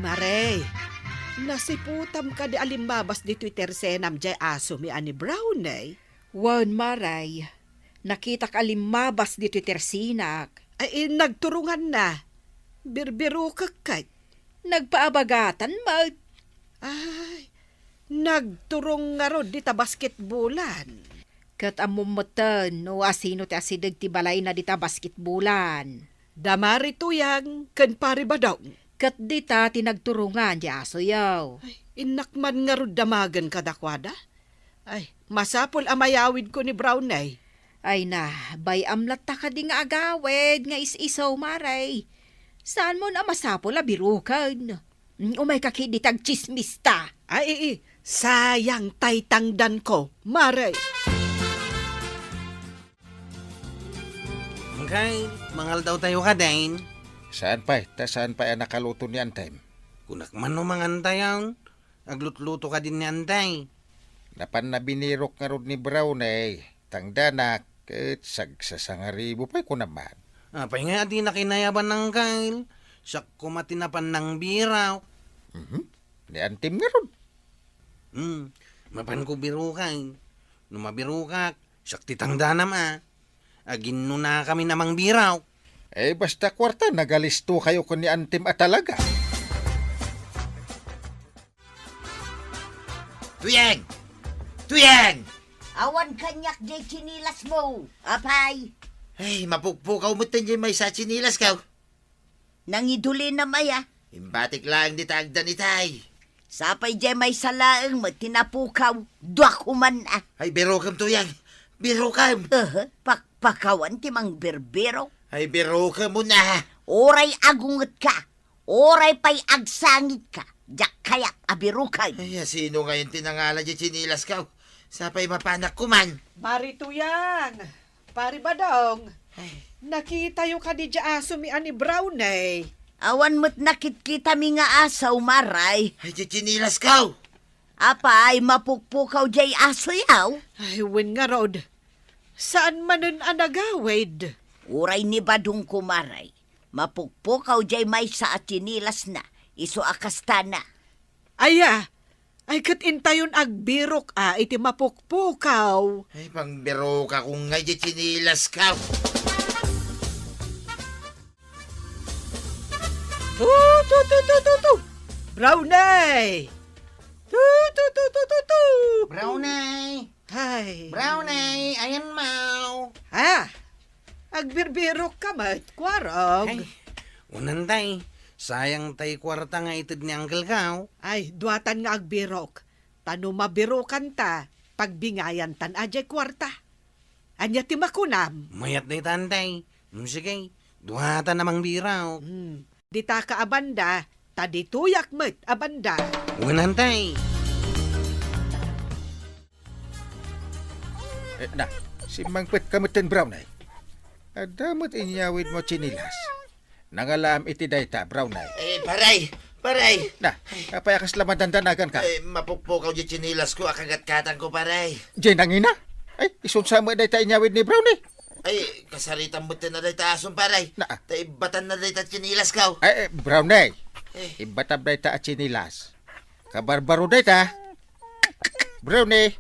Mare, nasiputam kadi a limmabas ditoy tersenam diay asomi a ni Brownie? Wen, Mare, nakitak a limmabas ditoy tersinak. Ay, nagturonganna. Birbirokek ket. Nagpaabagatan met. Ay, nagturong ngarud dita basketbolan. Ket ammom metten no asino ti asideg ti balayna dita basketbolan. Da Mari Tuyang ken Pari Badong. Ket dita ti nagturongan ti asoyo. Ay, innak man ngarud damagen kadakuada. Ay, masapul a mayawidko ni Brownie. Ay na, bay-am latta kadi nga agawid nga is-iso, Mare. Saanmon a masapul a biroken. Mm, umayka ketdi ta agtsismista. Ay, ii, sayang tay tangdanko, Mare. Kay, mangaldaw tayo kadin. Saan pay? Ta saan pay a nakaluto ni Antem? Kunak man no mangan tayo. Aglutluto kadin ni Antay. Napanna binirok ngarud ni Brownie, tangdanak, ket sagsasangaribu pay kunam man. Apay nga a dinak inayaban, Angkel? Siak koma ti napan nangbirok. Mhm. Ni Antim ngarud. Hmm, mapanko biroken. No mabirokak, siak ti tangdanam a. Aginnunakamin a mangbirok. Eh, basta kuarta, nagalisto kayo ken ni Antim a talaga. Tuyeng! Tuyeng! Awan kaniak diay tsinilasmo, apay. Ay, mapukpukaw metten diay maysa a tsinilasko. Nangidulinam aya? Imbatik laeng dita agdan itay. Sapay diay maysa laeng met ti napukaw, dua koman a. Ay, birokem, Tuyeng. Birokem. Aha, pakpakawan ti mangbirbirok. Ay, birokem una. Uray agungetka. Uray pay agsangitka, diak kayat a biroken. Ay, asino ngayon ti nangala diay tsinilasko? Sapay mapanak koman. Mari Tuyang, Pari Badong, ay, nakitayo kadi diay asomi a ni Brownie? Awan met nakitkitami nga aso, Maray. Ay, diay tsinilasko! Apay, mapukpukaw diay asoyo? Ay, wen ngarud. Saan manen a nagawid? Uray ni Badongko, Maray. Mapukpukaw diay maysa a tsinilasna, isu a kastana. Aya, ay ket intayon agbirok a iti mapukpukaw. Ay, pangbirokak ngay diay tsinilasko. Tu, tu, tu, tu, tu, tu. Brownie! Tu, tu, tu, tu, tu, tu. Brownie! Ay. Brownie, ayan mo. Ah, agbirbirok ka met, Kuarog. Ay, unantay, Sayang tay kuarta nga ited ni Uncle Kao. Ay, duatan nga agbirok. Ta no mabirokanta, pagbingayantan a diay kuarta. Ania ti makunam? Mayat dayta, Antay. Mm, sige, duatan a mangbirok. Hmm. Dita ka a banda, ta ditoyak met a banda. Wen, Antay. Eh, na, simmangpet ka metten, Brownie. Adda met inyawidmo a tsinilas. Nangalaam iti dayta, Brownie. Eh, paray! Paray! Na, apay a kasla madandanagan ka? Eh, mapukpukaw di tsinilas ko a kagatkatanko, paray. Di nangina? Ay, isunsa met dayta inyawid ni Brownie. Ay, kasaritam met na dayta asom, paray. Na. Ta ibbatan na dayta tsinilas ko. Ay, eh, Brownie. Eh. Ibbatam dayta a tsinilas. Kabarbaro dayta. Brownie.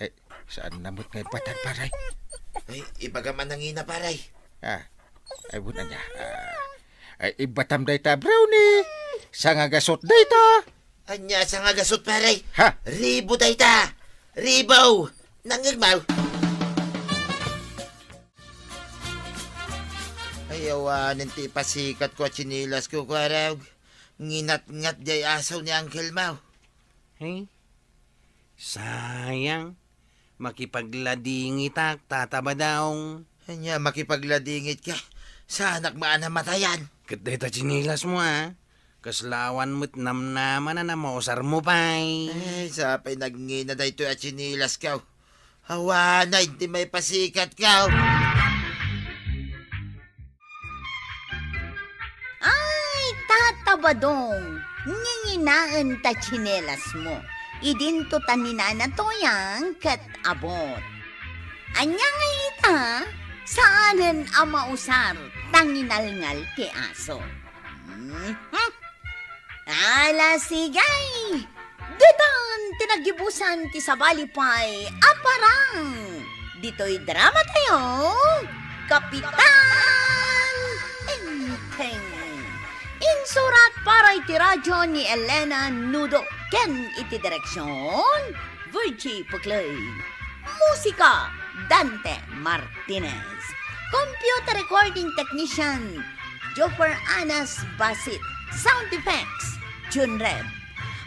Eh, saan na met nga ibbatan, paray? Ay, ibagam a nangina, paray. Ah, ay, wen ania. Ah, ay, ibbatam dayta, Brownie. Sangagasot dayta. Ania sangagasot, paray? Ha? Ribo dayta. Ribo. Nangngegmo? Ay, awanen ti ipasikat ko a tsinilas ko, kuarog. Nginatngat diay asaw ni Uncle Mau. Hey, sayang. Makipagladingitak, Tata Badong. Ania, makipagladingitka? Saanak met a namatayan. Ket dayta tsinilasmo, a. Kasla awan met namnamanan a mausarmo pay. Ay, sapay nagngina daytoy a tsinilasko. Awanen ti maipasikatko. Ay, Tata Badong, nginginaen ta tsinelasmo. Idinto ta ni Nana Toyang ket abot. Ania ngay ita? Saanen a mausar ta nginalngal ti aso. Mhm. Ala, sige! Ditan ti naggibusan ti sabali pay a parang. Ditoy drama tayo, Kapitan Enteng. Insurat para iti radyo ni Elena Nudo ken iti direksyon, Virgie Puclay. Musika, Dante Martinez. Computer recording technician, Joffer Anas Basit. Sound effects, Jun Reb.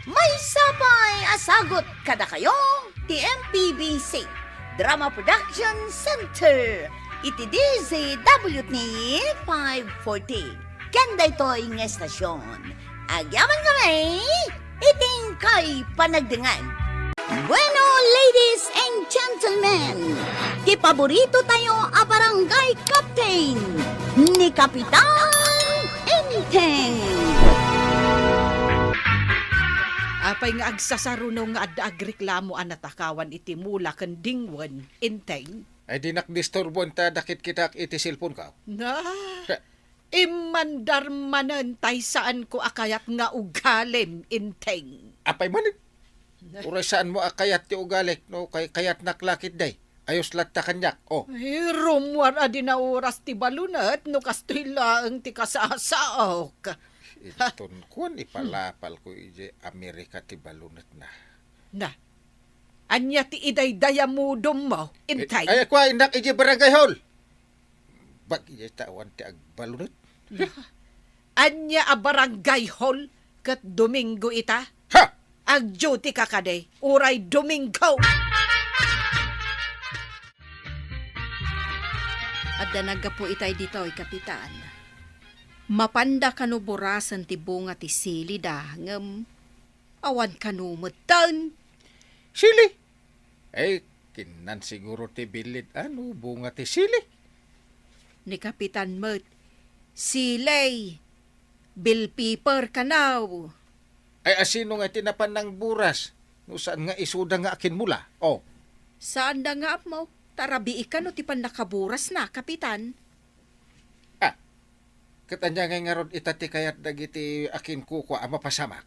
Maysa pay a sagut kadakayo ti M P B C Drama Production Center iti D Z W T five forty. Ken daytoy nga estasyon, agyaman kami iti inkay panagdengngeg. Bueno, ladies and gentlemen, ti paborito tayo a barangay captain, ni Kapitan Enteng. Apay nga agsasaruno nga adda agreklamo a natakawan iti mula ken dingwen, Enteng? Ay, dinak disturboen ta dakitkitak iti cellphone-ko. Na? Ka- Immandar manen tay saanko a kayat nga ugalim, Enteng. Apay manen? Uray saanmo a kayat ti ugalik no kay-, kayatnak la ketdi. Ayos latta kaniak, oh. Ay, rummuar a di nauras ti balunet no kastoy laeng ti kasasaok. Inton kuan, ipalapalko idiay Amerika ti balunetna. Na, ania ti idaydayamudommo, Enteng? Eh, ay, kua, innak idiay barangay hall. Bag-i ta awan ti agbalunet. Ania a barangay hall ket Domingo ita? Ha! Ag-duty ka kadi, uray Domingo! Adda naggapu itay ditoy, Kapitan. Mapanda kano burasen ti bunga ti sili da, ngem awan kano metten. Sili? Ay, kinnan siguro ti bilid a no bunga ti sili. Ni Kapitan met, sili, bell pepper kano. Ay, asino nga ti napan nangburas no saan nga isuda nga akinmula? Oh. Saanda nga ammo, ta rabii kano ti pannakaburasna, Kapitan. Ah, ket ania ngay ngarud ita ti kayat dagiti akinkukua a mapasamak?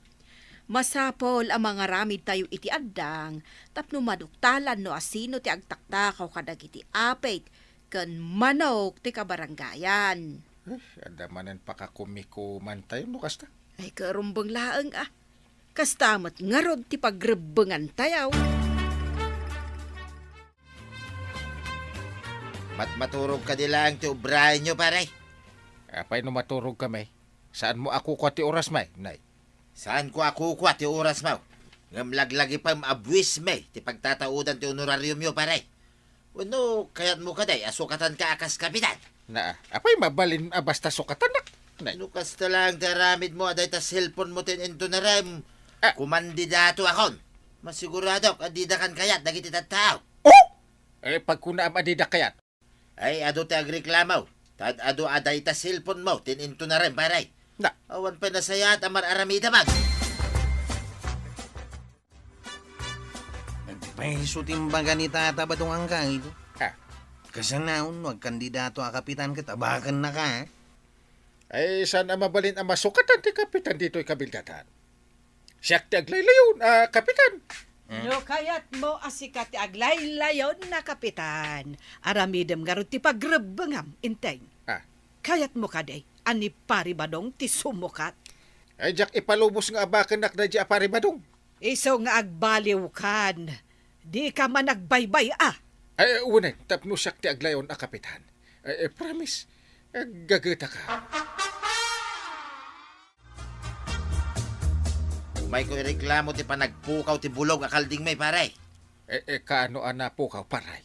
Masapul a mangaramidtayo iti addang tapno maduktalan no asino ti agtaktakaw kadagiti apit ken manok ti kabarangayan. Eh, adda manen pakakumikumantayo no kasta. Ay, karumbeng laeng a. Kasta met ngarud ti pagrebbengantayo. Matmaturog kadi laeng ti ubraenyo, pare. Apay no maturog kami? Saanmo a kukua ti orasmi, Nay? Saanko a kukua ti orasmo. Ngem laglagipem a buismi ti pagtataudan ti honorariumyo, pare. Wenno, kayatmo kadi a sukatanka a kas kapitan? Na, apay mabalin a basta sukatanak, Nay? No kasta laeng ti aramidmo a dayta cellphonemo ti in-intonarem, Ah. kumandidatakon. Masiguradok a didakan kayat dagiti tattao. Oh! Eh, pagkunaam a didak kayat, Ay, adu ti agreklamo. Tad-adu a dayta cellphonemo ti in-intonarem, pare. Na. Awan pay nasayaat a mar-aramidem. Nagpaiso ti imbaga ni Tata Badong, angka ito. Ah. Kasanaon, no agkandidato a kapitan ket abakennaka, eh. Ay, saan a mabalin a masukatan ti kapitan ditoy kabilgatan? Siak ti aglaylayon a kapitan. Hmm? No kayatmo a sika ti aglaylayon a kapitan, aramidem ngarud ti pagrebbengam, Enteng. Ah. Kayatmo kadi a ni Pari Badong ti sumukat? Ay, diak ipalubos nga abakennak daydiay a Pari Badong. Isu nga agbaliwkan, dika man agbaybay-a. Ay, wen, tapno siak ti aglaylayon a kapitan. Ay, eh, promise, eh, gagetaka. Umayko ireklamo ti panagpukaw ti bulog a kaldingmi, pare. Eh, eh, kaano a napukaw, pare?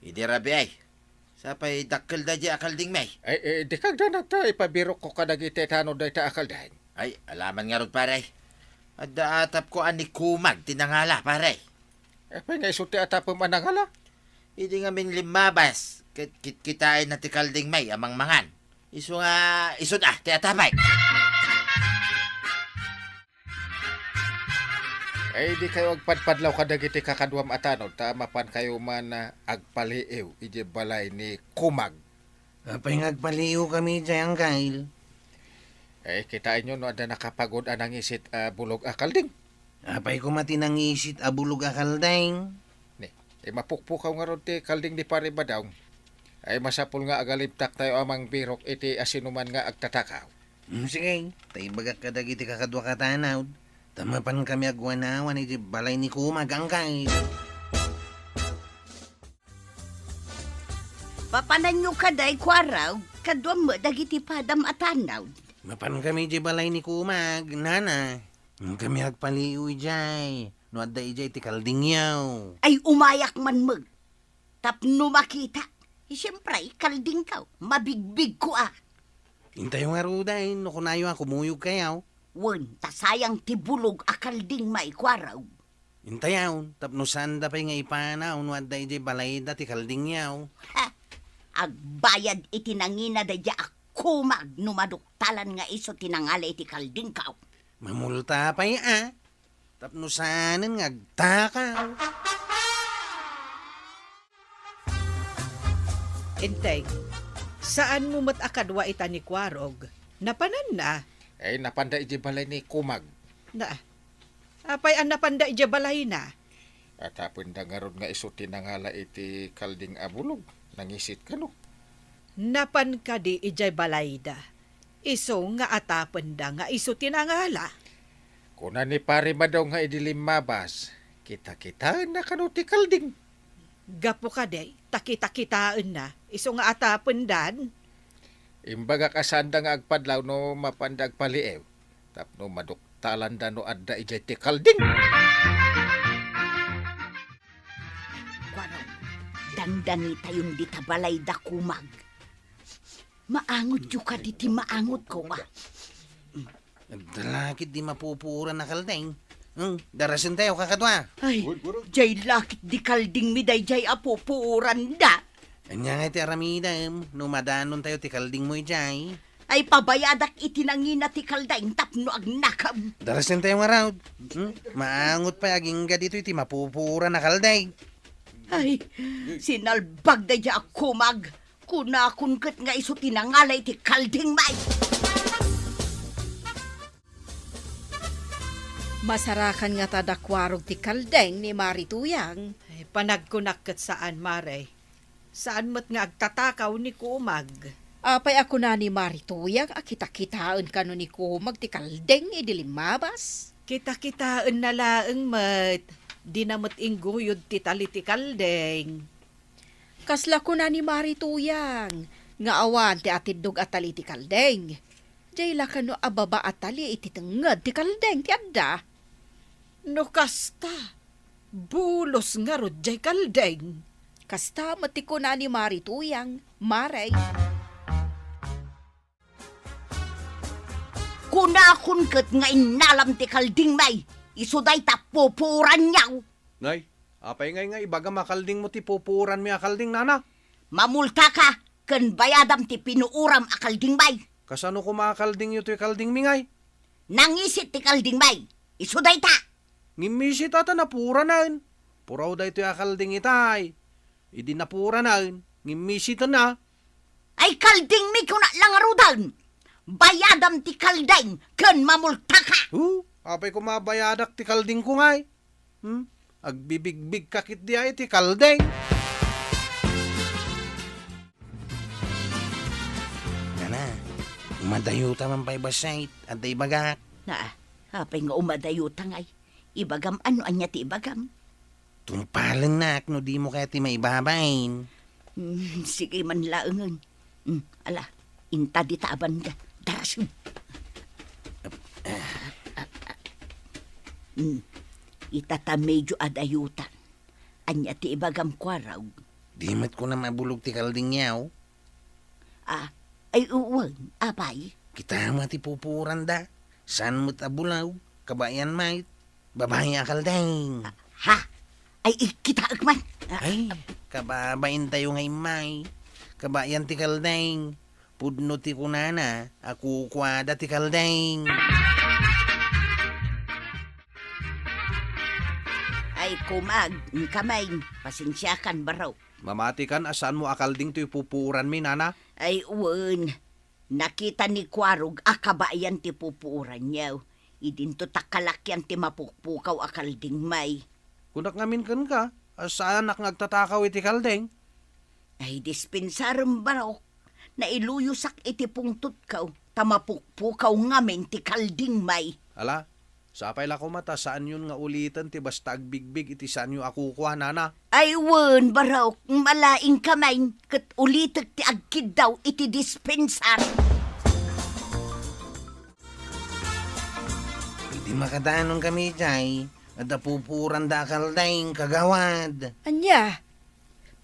Idi rabii, sapay dakkel daydiay a kaldingmi. Eh, eh, dika agdanag ta ipabirokko kadagiti tanod dayta a kalding. Ay, alaman ngarud, pare. Adda atapko a ni Kumag ti nangala, pare. Apay nga isu ti atapem a nangala? Idi ngamin limmabas, ket kitkitaenna ti kaldingmi a mangmangan. Isu nga, isu da, ti atapek. Ay, dikayo agpadpadlaw kadagiti kakaduam a tanod, ta mapankayo man, ah, agpaliiw idiay balay ni Kumag. Apay nga agpaliiwkami idiay, angkel? Eh, kitaenyo no adda nakapagod a nangisit a bulog a kalding. Apay koma ti nangisit a bulog a kalding? Ni, eh, mapukpukaw ngarud ti kalding ni Pare Badong. Ay, masapul nga agalibtaktayo a mangbirok iti asinoman nga agtatakaw. Hmm, sige, ta ibagak kadagiti kakaduak a tanod, ta mapankami agwanawan iti balay ni Kumag, angkel. Papananyo kadi, Kuarog, kaduam met dagiti padam a tanod. Mapankami idiay balay ni Kumag, nana. Kami agpaliiw idiay, no adda idiay ti kaldingyo. Ay, umayak man met. Tapno makitak, eh, siempre, kaldingko, mabigbigko a. Intayo ngaruden, no kunayo a kumuyogkayo. Wen, ta sayang ti bulog a kaldingmi, Kuarog. Intayon, tapno saanda pay nga ipanaw no adda idiay balayda ti kaldingyo. Ha! Agbayad iti nangina daydiay a Kumag no maduktalan nga isu ti nangala iti kaldingko. Mamulta pay a, tapno saanen nga agtakaw. Enteng, saanmo met a kadua ita ni Kuarog. Napananna? Ay, napanda idiay balay ni Kumag. Na, apay a napanda idiay balayna? Atapenda ngarud nga isu ti nangala iti kalding a bulog. Nangisit kano? Napan kadi idiay balayda? Isu nga atapenda nga isu ti nangala. Kuna ni Pare Badong nga idi limmabas, kita-kitaenna kano ti kalding. Gapu kadi, ta kita-kitaenna, isu nga atapendan. Imbagak a saanda nga agpadlaw no mapanda agpaliiw, tapno maduktalanda no adda idiay ti kalding. Kuano, dangdangitayon dita balayda, Kumag. Maangotyo kadi ti maangotko, a. Adda lakit di mapupuoran a kalding. Hmm, darasentayo, kakadua. Ay, jay lakit di kaldingmi dayjay a pupuoranda. Ania ngay ti aramidem no madanontayo ti kaldingmo idiay? Ay, pabayadak iti nangina ti kalding tapno agnakam. Darasentayo ngarud. Hmm? Maangot pay agingga ditoy ti mapupuoran a kalding. Ay, sinalbag dayjay a Kumag. Kunakon ket nga isu ti nangala iti kaldingmi. Masarakan ngata da Kuarog ti kalding ni Mari Tuyang. Ay, panagkunak ket saan, Mare. Saan met nga agtatakaw ni Kumag. Apay a kuna ni Mari Tuyang a kita-kitaen kano ni Kumag ti kalding idi limmabas? Kita-kitaenna laeng met. Dina met ingguyod ti tali ti kalding. Kasla kuna ni Mari Tuyang nga awan ti atiddog a tali ti kalding. Jay la kano a baba a tali iti tengnged ti kaldeng ti adda. No kasta, bulos ngarud jay kaldeng. Kasta met ti kuna ni Mari Tuyang, Mari. Kunakon ket nga innalam ti kalding, May. Isu dayta pupuoranyo. Nay, apay ngay nga ibagam a kaldingmo ti pupuoranmi a kalding, nana? Mamultaka ken bayadam ti pinuoram a kalding, May. Kasano koma a kaldingyo toy kaldingmi, ngay? Nangisit ti kalding, May. Isu dayta. Ngimmisit a ta napuoranen. Puraw daytoy a kalding itay. Idi napuoranen, ngimmisiten a. Ay kaldingmi kuna la ngaruden. Bayadam ti kalding ken mamultaka. Hu, apay koma bayadak ti kaldingko ngay? Hmm? Agbibigbigka ketdi a iti kalding. Nana, umadayuta man pay bassit, adda ibagak. Na, apay nga umadayuta ngay? Ibagam, ano ania ti ibagam? Tungpalennak no dimo kayat ti maibabain. Hmm, sige man laengen. Hmm, ala, inta dita a banda. Darasim. Hmm, ita ta medyo adayutan. Ania ti ibagam, Kuarog? Di met kunam a bulog ti kaldingyo? Ah, ay, wen, apay? Kitam ti pupuoranda. Saan met a bulog, kabayan met. Babai a kalding. Ha? Ay, ikitaek man. Ah, ay, kababaintayo nga immay. Kabayan ti kalding. Pudno ti kunana a kukuada ti kalding. Ay, kumag, kamay, pasensiakan, baro. Mamatikan a saanmo a kalding toy pupuoranmi, nana? Ay, wen. Nakita ni Kuarog a kabayan ti pupuoranyo. Idinto ta kalakian ti mapukpukaw a kalding, May. Kunak ngamin kenka a saanak nga agtatakaw iti kalding? Ay, dispensarem, barok. Nailuyosak iti pungtotko, ta mapukpukaw ngamin ti kalding, May. Ala, sapay la koma ta saanyon nga uliten ti basta agbigbig iti saanyo a kukua, nana. Ay wen, barok, malaing kamay, ket ulitek ti agkiddaw iti dispensar. Idi makadanon kami jay, adda pupuoranda a kalding, kagawad. Ania?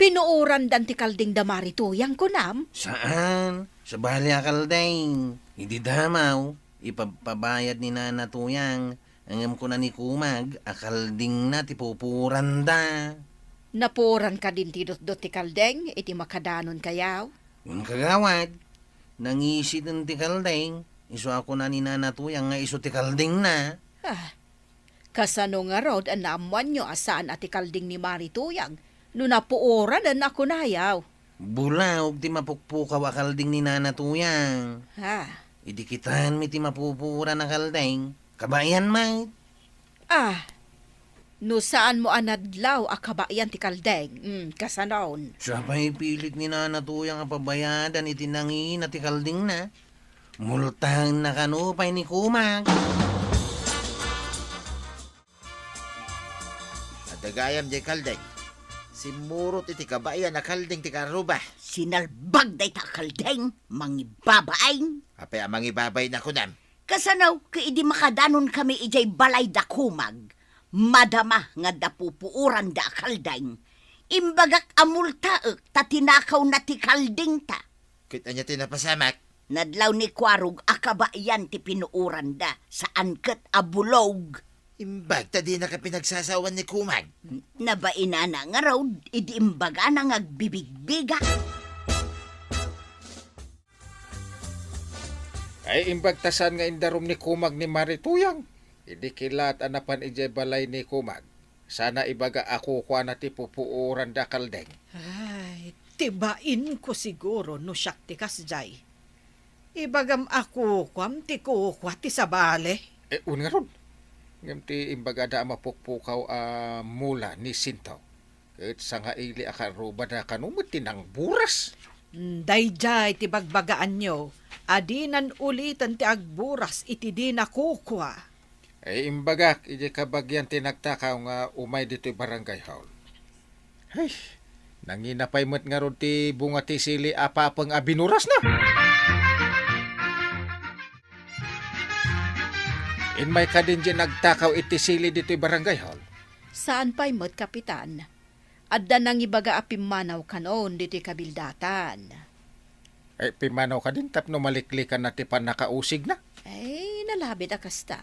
Pinuorandan ti kalding da Mari Tuyang, kunam? Saan. Sabali a kalding. Idi damaw, ipabpabayad ni Nana Tuyang, ngem kuna ni Kumag a kaldingna ti pupuoranda. Napuoran kadin ti dutdut ti kalding iti makadanonkayo? Wen, kagawad. Nangisiten ti kalding, isu a kuna ni Nana Tuyang nga isu ti kaldingna. Ah, Kasano ngarud a naammoanyo a saan a ti kalding ni Mari Tuyang no napuoranen a kunayo? Bulaog ti mapukpukaw a kalding ni Nana Tuyang. Ha? Idi kitaenmi ti mapupuoran a kalding, kabayan met. Ah, no saanmo a nadlaw a kabayan ti kalding, mm, kasanon? Siya pay pilit ni Nana Tuyang a pabayadan iti nangina ti kaldingna. Multaenna kano pay ni Kumag. Adda gayam jay kalding. Simmurot iti kabayan a kalding ti karruba. Sinalbag dayta a kalding, mangibabain. Apay a mangibabain a kunam? Kasano ket idi makadanon kami idiay balay da Kumag, madama nga adda pupuoran da a kalding. Imbagak a multaek ta tinakawna ti kaldingta. Ket ania ti napasamak? Nadlaw ni Kuarog a kabayan ti pinuoranda, saan ket a bulog. Imbag ta dinaka pinagsasawan ni Kumag. Nabainana ngarud idi imbagana nga agbibigbiga. Ay, imbag ta saan nga indarum ni Kumag ni Mari Tuyang. Idi kilaat a napan idiay balay ni Kumag. Sana ibaga a kukuana ti pupuoran da kaldeng. Ay, ti bain ko siguro no siak ti kasjay. Ibagam a kukuam ti kukua ti sabali. Eh, un ngarud. Ngem ti imbagada a mapukpukaw a mula ni Sinto. Ket sangaili a karrubada kano met ti nangburas. Mm, daydiay ti bagbagaanyo a dinan uliten ti agburas iti dina kukua. Ay, imbagak idiay kabagian ti nagtakaw nga umay ditoy barangay hall. Ay, nangina pay met ngarud ti bunga ti sili a papeng a binurasna. Immay kadin diay nagtakaw iti sili ditoy barangay hall? Saan pay met, Kapitan. Adda nangibaga a pimmanaw kanon ditoy kabildatan. Ay, pimmanaw kadin tapno maliklikanna ti pannakausigna? Ay, nalabit a kasta.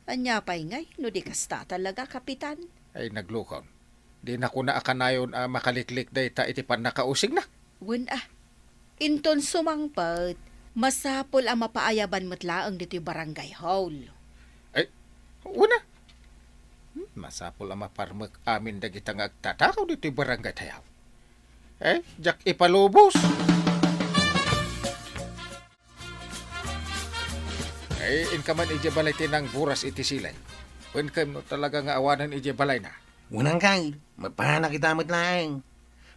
Ania pay ngay no di kasta talaga, Kapitan? Ay, naglukon. Di na kuna a kanayon a makaliklik dayta iti pannakausigna. Wen a. Inton sumangpet, masapul a mapaayaban met laeng ditoy barangay hall. Ay, wen a. Hmm, masapul a maparmek amin dagita nga agtatakaw ditoy barangay tayo. Eh, diak ipalubos. Ay, inka man idiay balay ti nangburas iti silay. Wen ken no talaga nga awanen idiay balayna. Unang kay, mapanak ita met laeng.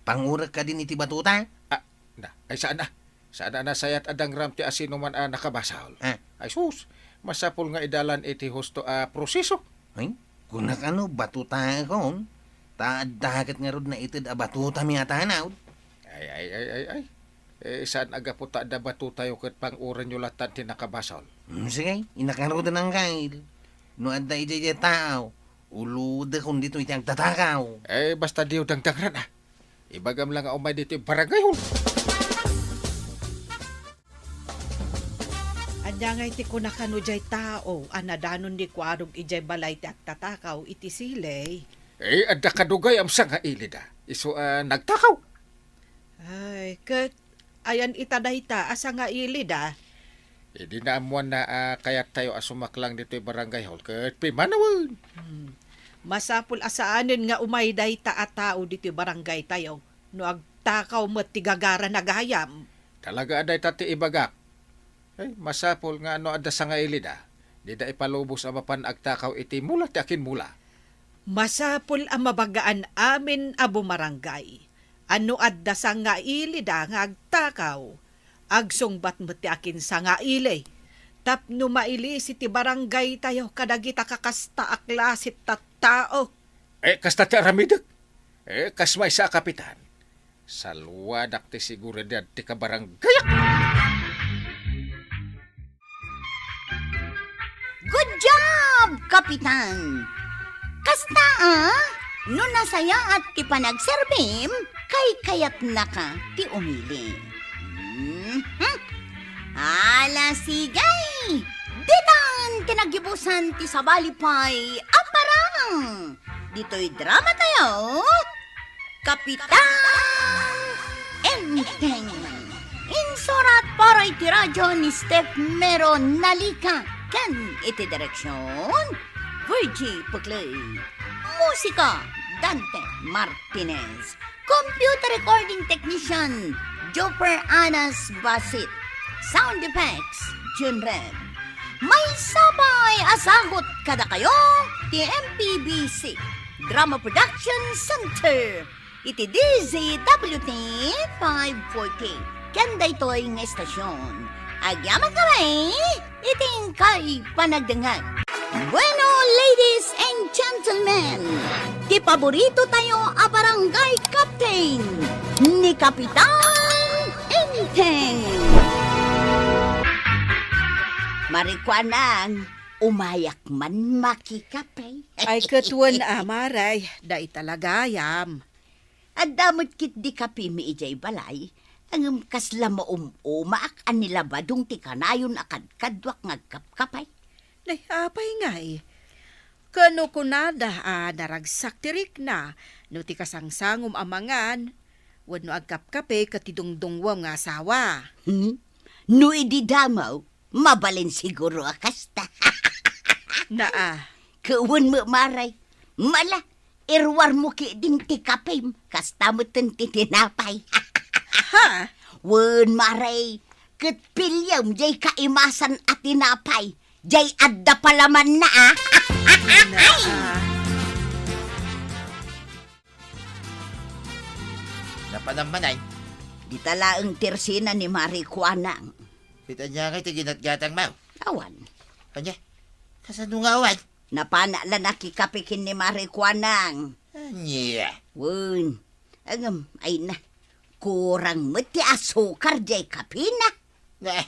Pangurek kadin iti batuta? Ah, na, ay saan a. Saan a nasayat a dangram ti asino man a nakabasol. Ah. Ay sus, masapul nga idalan iti husto a proseso. Ay, kunak ano, batuta akon. Ta adda ket ngarud naited a batuta mi a tanaw. Ay, ay, ay, ay, ay. Eh, saan a gapu ta adda batuta yo ket pang-urenyo latan ti nakabasol? Hmm, sige, inakarudan ang kail. No adda idiay tao, uludekon dito iti agtatakaw. Eh, basta diyo dangdangran, ah. Ibagam lang nga umay dito barangay hall. Anya nga iti kuna kano jay tao a nadanon di kuarog ijay balay ti agtatakaw iti siley? Eh, adda kadugay am sangailid, ah. Isu a nagtakaw. Ay, ket ayan ita dayta a sangailid, ah. Idi naammuanna a kayattayo a sumaklang ditoy barangay hall ket pimmanawen. Hmm. Masapul a saanen nga umay dayta a tao ditoy barangay tayo no agtakaw met ti gagarana gayam. Talaga a dayta ti ibagak. Ay, masapul nga no adda sangailid a, dida ipalubos a mapan agtakaw iti mula ti akinmula. Masapul a mabagaan amin a bumarangay a no adda sangailid a nga agtakaw, agsungbat met ti akinsangaili tapno mailisi ti barangay tayo kadagita kakasta a klase ti tattao. Eh, kasta ti aramidek. Eh, kas maysa a kapitan, saluadak ti seguridad ti kabaranggayak. Good job, Kapitan! Kasta a, no nasayaat ti panagserbim, kaykayatnaka ti umili. Mhm. Ala, sige! Ditan ti naggibusan ti sabali pay a parang! Ditoy drama tayo, Kapitan Enteng. Insurat para iti radyo ni Steph Mero Nalica ken iti direksyon, Virgie Puclay. Musika, Dante Martinez. Computer recording technician, Joper Anas Basit. Sound effects, Jun Red. Maysa pay a sagut kadakayo ti M P B C Drama Production Center iti D Z W T five forty. Ken daytoy nga estasyon, agyamankami iti inkay panagdengngeg. Bueno, ladies and gentlemen, ti paborito tayo a barangay captain, ni Kapitan Enteng. Marikuanang, umayak man makikape. Ay, ket wen a, Maray, dayta la gayam. Adda met ketdi kapimi idiay balay, ngem kasla maum-umaak a nilabadong ti kanayon a kadkaduak nga agkapkapay. Nay, apay ngay? Kano kunada a naragsak ti rikna no ti kasangsangom a mangan wenno agkapkape ket ti dungdungngoam nga asawa? Hmm? No idi damaw, mabalin siguro a kasta. Naa. Ket wen met, Maray, mala, iruarmo ketdin ti kapem, kasta metten ti tinapay. Ha? Wen, Maray, ket piliem jay kaimasan a tinapay, jay adda palamanna, a. Naa. Napanam man ay. Dita laeng ti ersina ni Mari Kuanang. Ket ania ngay ti ginatgatangmo? Awan. Ania? Kasano nga awan? Napanak la nakikape ken ni Mari Kuanang. Ania? Wen. Ngem, ay na. Kurang met ti asukar jay kapena. Eh,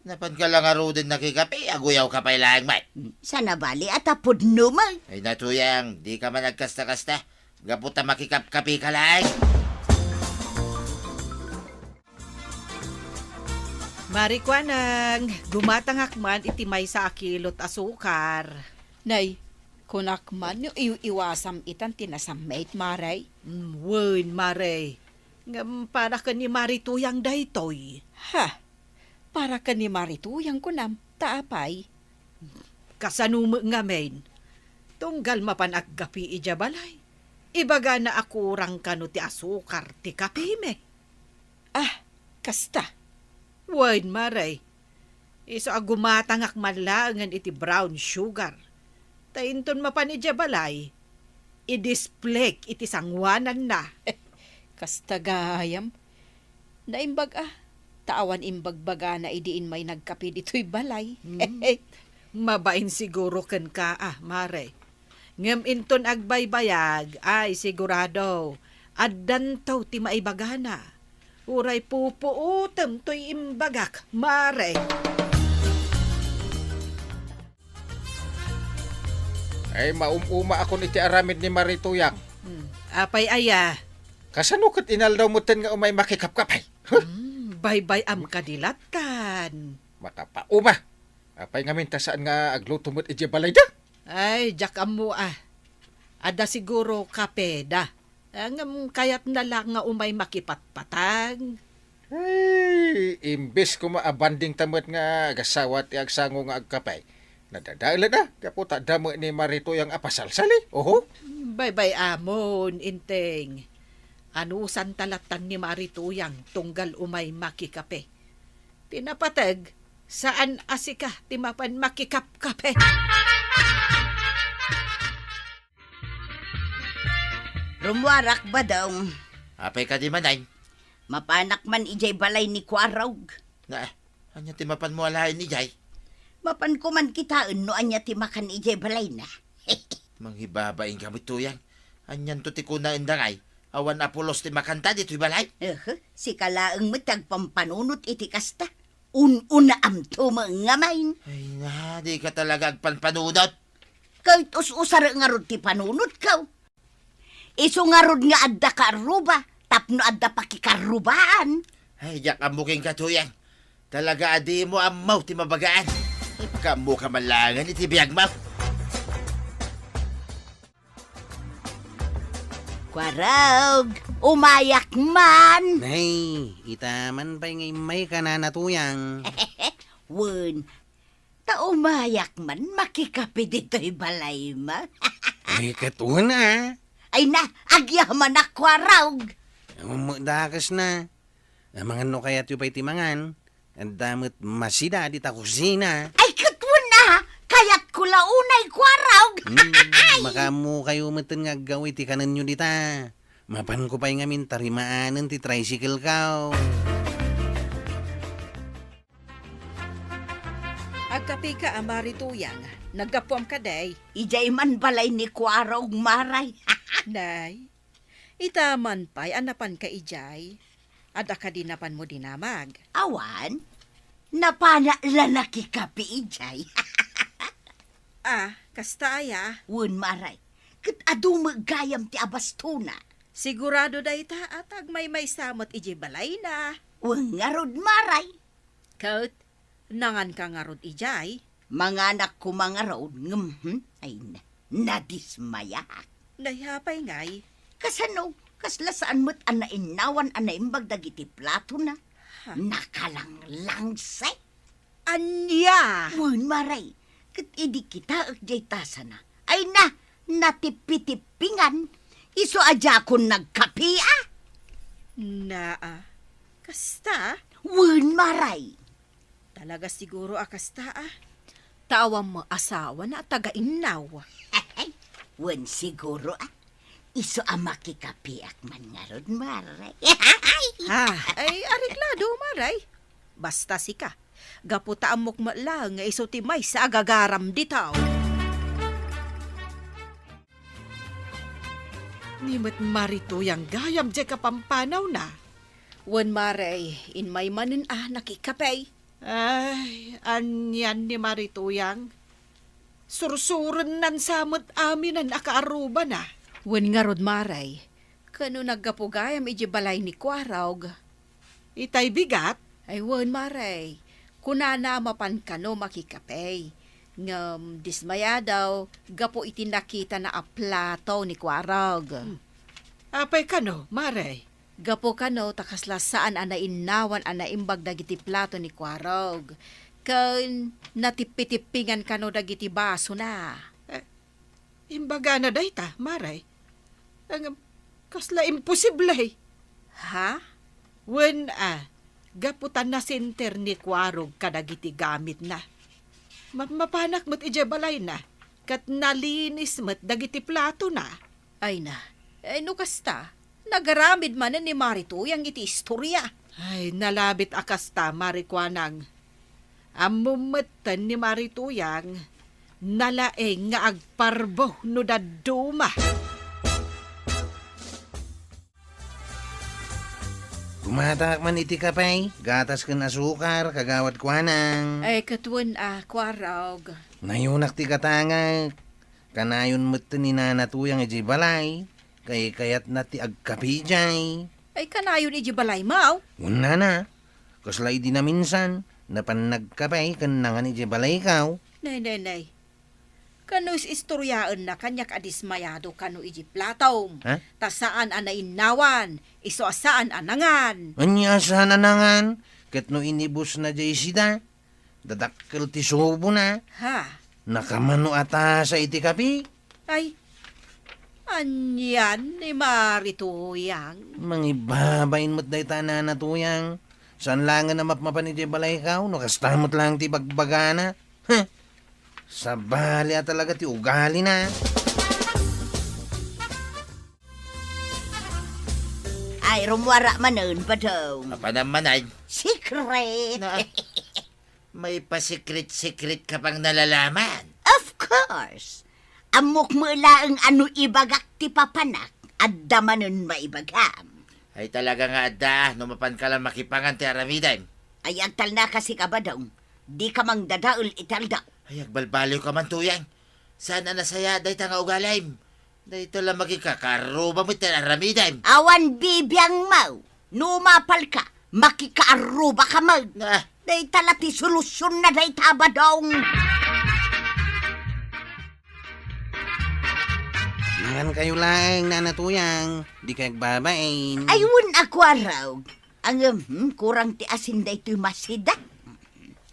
Napanka la ngaruden nakikape, aguyawka pay laeng met. Saan a bali a ta pudno met. Ay, Tuyang, dika man agkasta-kasta. Gapu ta makikapkapeka laeng. Mari Kuanang, gumatangak man iti maysa a kilot a sukar. Nay, kunak man no iw-iwasam itan ti nasammit, Mare. Mm, wen, Mare. Ngem para ken ni Mari Tuyang daytoy. Ha? Para ken ni Mari Tuyang kunam, ta apay? Kasano met ngamin? Tunggal mapan agkape idiay balay, ibagana a kurang kano ti asukar ti kapemi. Ah, kasta? Wen, Mare. Isu a gumatangak man laengen iti brown sugar. Ta inton mapan idiay balay, idisplek iti sanguananna. Kasta gayam. Naimbag a, ta awan imbagbagana idi immay nagkape ditoy balay. Hmm. Mabain siguro kenka a, Mare. Ngem inton agbaybayag, ay sigurado, addanto ti maibagana. Uray pupuotem toy imbagak, Mare. Ay, maum-uma akon iti aramid ni Mari Tuyang. Hmm, apay aya? Kasano ket inaldaw metten nga umay makikapkapay? Huh? Hmm, baybay-am kadi lattan. Makapauma. Apay ngamin ta saan nga agluto met idiay balayda? Ay, diak ammo a. Adda siguro kapeda. Ah, ngem kayatna la nga umay makipatpatang. Ay, imbes koma a banding ta met nga agasawa ti agsango nga agkape, nadadaelan a, gapu ta adda met ni Mari Tuyang a pasalsali. Oho. Baybay-amon, Inteng. Anusanta lattan ni Mari Tuyang tunggal umay makikape. Ti napateg, saan a sika ti mapan makikapkape. Rummuarak, Badong. Apay kadi manen? Mapanak man idiay balay ni Kuarog. Na, ania ti mapanmo a laeng idiay? Mapanko man kitaen no ania ti makan idiay balayna. Mangibaba inka met, Tuyang. Anianto ti kunaenda ngay? Awan a pulos ti makanta ditoy balay? Ehe, sika laeng met ti agpampanunot iti kasta. Un-unaamto met ngamin. Ay na, dika talaga agpanpanunot. Ket us-usarek ngarud ti panunotko. Isu ngarud nga addaka arruba tapno adda pakikarrubaan. Ay, diak ammo kenka, Tuyang. Talaga a dimo ammo ti mabagaan. Kaammoka man laengen iti biagmo. Kuarog, umayak man. Nay, ita man pay nga immayka, Nana Tuyang. Wen, ta umayak man makikape ditoy balaymo. Ay, ket wen a. Ay na, agyamanak, Kuarog. Awan met dakesna. Amangan no kayatyo pay ti mangan. Adda met masida dita kusina. Ay, ket wen a, kayatko la unay, Kuarog. Hmm, makaammokayo metten nga aggaw iti kanenyo dita. Mapanko pay ngamin ta rimaanen ti tricycle-ko. Agkapeka a, Mari Tuyang. Naggapuam kadi? Idiay man balay ni Kuarog, Mare. Nay, ita man pay a napanka idiay. Adda kadi napanmo dinamag? Awan. Napanak la nakikape idiay. Ah, kasta aya? Wen, Mare. Ket adu met gayam ti abastona. Sigurado dayta a ta agmaymaysa met idiay balayna. Wen ngarud, Mare. Ket, nanganka ngarud idiay? Manganak koma ngarud, ngem, hmm, ay na, nadismayak. Nay, apay ngay? Kasano? Kasla saan met a nainnawan a naimbag dagiti platona. Ha? Nakalanglangse. Ania? Wen, Mare, ket idi kitaek diay tasana, ay na, natipitippingan. Isu a diakon nagkape a. Naa, kasta? Wen, Mare. Talaga siguro a kasta a. Ta awan met asawana a taga-innaw. Wen siguro a. Isu a makikapeak man ngarud, Mare. Ah, ay, ariklado, Mare. Basta sika, gapu ta ammok met laeng nga isu ti maysa a gagaram dita. Ni met Mari Tuyang gayam diay kapampanawna. Wen, Mare, immay manen a nakikape. Ay, anian ni Mari Tuyang? Sursurennan sa met aminen a kaarrubana. Wen ngarud, Mare, kano naggapu gayam idiay balay ni Kuarog? Itay bigat? Ay wen, Mare. Kunana a mapan kano makikape. Ngem dismayada gapu iti nakitana a plato ni Kuarog. Hmm. Apay kano, Mare? Gapu kano ta kasla saan a nainnawan a naimbag dagiti plato ni Kuarog, ken natippitippingan kano dagiti basona. Eh, imbagana dayta, Mare. Ngem, kasla imposible. Ha? Wen a, gapu ta nasinter ni Kuarog kadagiti gamitna. Mapmapanak met idiay balayna, ket nalinis met dagiti platona. Ay na, eh, no kasta, nagaramid manen ni Mari Tuyang iti istoria. Ay, nalabit a kasta, Mari Kuanang. Ammom metten ni Mari Tuyang, nalaing nga agparbo no dadduma. Kumataak man iti kape, gatas ken asukar, Kagawad Kuanang. Ay, ket wen a, Kuarog. Nayunak ti gatangek. Kanayon metten ni Nana Tuyang idiay balay, kaykayatna ti agkape idiay. Ay, kanayon idiay balaymo? Wen nana, kasla idi naminsan, napan nagkape ken nangan idiay balayko. Nay, nay, nay. Kano is-istoriaenna kaniak a dismayado kano idiay platom, ha? Ta saan a nainnawan, isu a saan a nangan. Ania a saan a nangan? Ket no inibusna diay sida, dadakkel ti subona. Ha? Nakamano a tasa iti kape? Ay, anian ni Mari Tuyang? Mangibabain met dayta a Nana Tuyang. Saan laengen a mapmapan idiay balayko, no kasta met laeng ti bagbagana. Huh! Sabali a talaga ti ugalina. Ay, rummuarak manen, Badong. Apaman manen? Secret! Na, may pasikret-sikret ka pang nalalaman? Of course! Ammok met laeng a no ibagak ti papanak, adda manen maibagam. Ay, talaga nga adda, no mapanka lang makipangan ti aramidem. Ay, agtalnaka sika, Badong. Dika mangdadael iti aldaw. Ay, agbalbaliwka man, Tuyang. Saan a nasayaat dayta nga ugalim? Dayta la makikakaarruba met ti aramidem. Awan bibiangmo. No umapalka, makikaarrubaka met. Ah. Dayta la ti solusionna dayta, Badong. Mangankayo laeng, Nana Tuyang. Dikay agbabain. Ay, wen a, Kuarog. Ngem, hmm, kurang ti asin daytoy masida.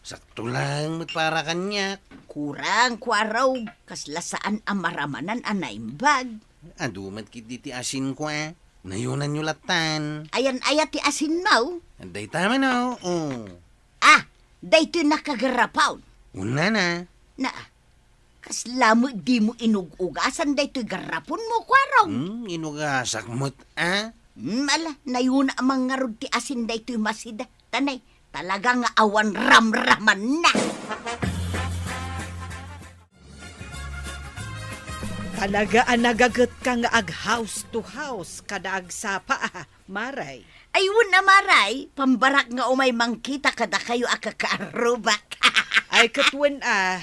Sakto laeng met para kaniak. Kurang, Kuarog, kasla saan a maramanan a naimbag. Adu met ketdi ti asinko, a. Nayonanyo lattan. Ayan aya ti asinmo? Dayta manen, o. Ah, daytoy nakagarrapon. Wen nana. Na, kasla met dimo inug-ugasan daytoy garraponmo, Kuarog? Hmm, inugasak met, a? Hmm, ala, nayona man ngarud ti asin daytoy masida. Tanay, talaga nga awan ramramanna. Talaga a nagagetka nga ag-house to house kada agsapa, a, Maray? Ay, wen a, Maray, pambarak nga umay mangkita kadakayo a kakaarrubak. Ay, ket wen a,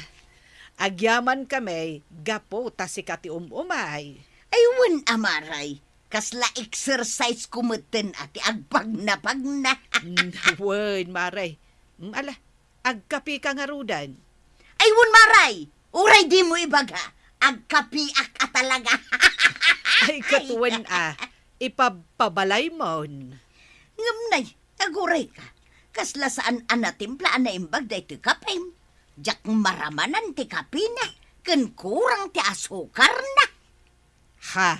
agyamankami gapu ta sika ti um-umay. Ay, wen a, Maray, kasla exercise ko metten a ti agpagnapagna. Mm, wen, Maray. Mm, ala, agkapika ngaruden. Ay, wen, Maray! Uray dimo ibaga, agkapiak a talaga. Ay, ket wen a, ipabpabalaymon. Ngem nay, agurayka, kasla saan a natimpla a naimbag daytoy kapem. Diak maramanan ti kapina, ken kurang ti asukarna. Ha?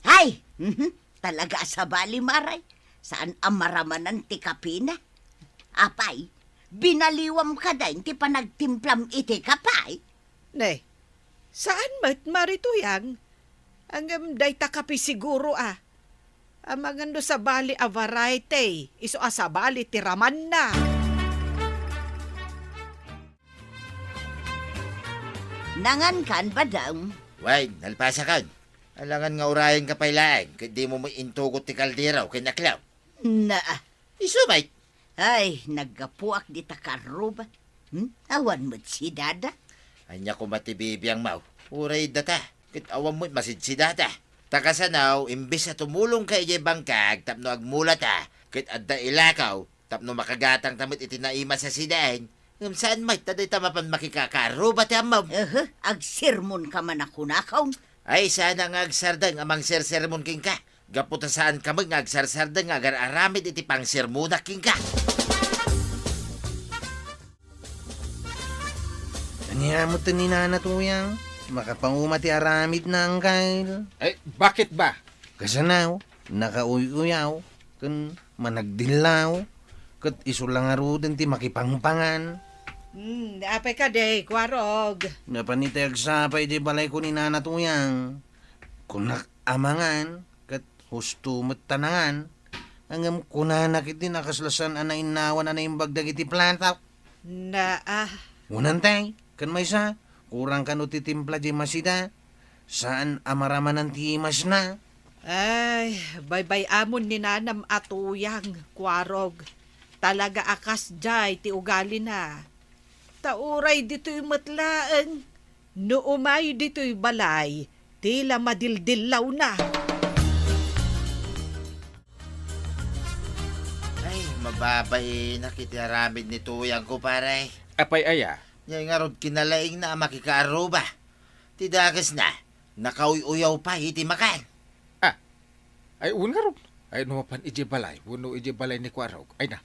Hay! Mhm. Talaga a sabali, Maray. Saan a maramanan ti kapina. Apay, binaliwam kadi ti panagtimplam iti kape? Ne, saan met, Mari Tuyang? Ngem dayta kape siguro, a. Amangan no sabali a variety, isu a sabali ti ramanna. Nangankan, Badong? Wen, nalpasakan. Alangan nga urayenka pay laeng, ket dimo met intugot ti kaldero ken aklaw. Na. Isu met. Ay, naggapuak dita kaarruba. Hmm? Awan met sidada? Ania koma ti bibiangmo? Uray data, ket awan met masidsidada. Ta kasano, imbes a tumulongka idiay bangkag tapno agmulata, ket adda ilakaw tapno makagatangta met iti naimas a sidaen, ngem saan met ta dayta mapan makikakaarruba ti ammom. Ehe, agsermonka man a kunakon. Ay, saan nga agsardeng a mangsersermon kenka. Gapu ta saanka met nga agsarsardeng nga agar-aramid iti pangsermonak kenka. Ania met ni Nana Tuyang? Makapauma ti aramidna, Angkel. Ay, bakit ba? Kasano, nakauy-uyaw, ken managdillaw, ket isu la ngaruden ti makipangpangan. Hmm, apay kadi, Kuarog? Napan iti agsapa iti balayko ni Nana Tuyang. Kunak a mangan, ket husto met ta nangan. Ngem kunana ketdi a kasla saan a nainnawan a naimbag dagiti plato. Na, ah. Unantay, ken maysa, kurang kano ti timpla diay masida. Saan a maramanan ti imasna. Ay, baybay-amon ni Nanam a Tuyang, Kuarog. Talaga a kasdiay ti ugalina. Ta uray ditoy met laeng, no umay ditoy balay, ti la madildillawna. Ay, mababainak iti aramid ni Tuyangko, pare. Apay aya? Nia ngarud kinalaingna a makikaarruba. Ti dakesna, nakauy-uyaw pay iti makan. Ah, ay, wen ngarud. Ay, no mapan idiay balay, wenno idiay balay ni Kuarog. Ay na,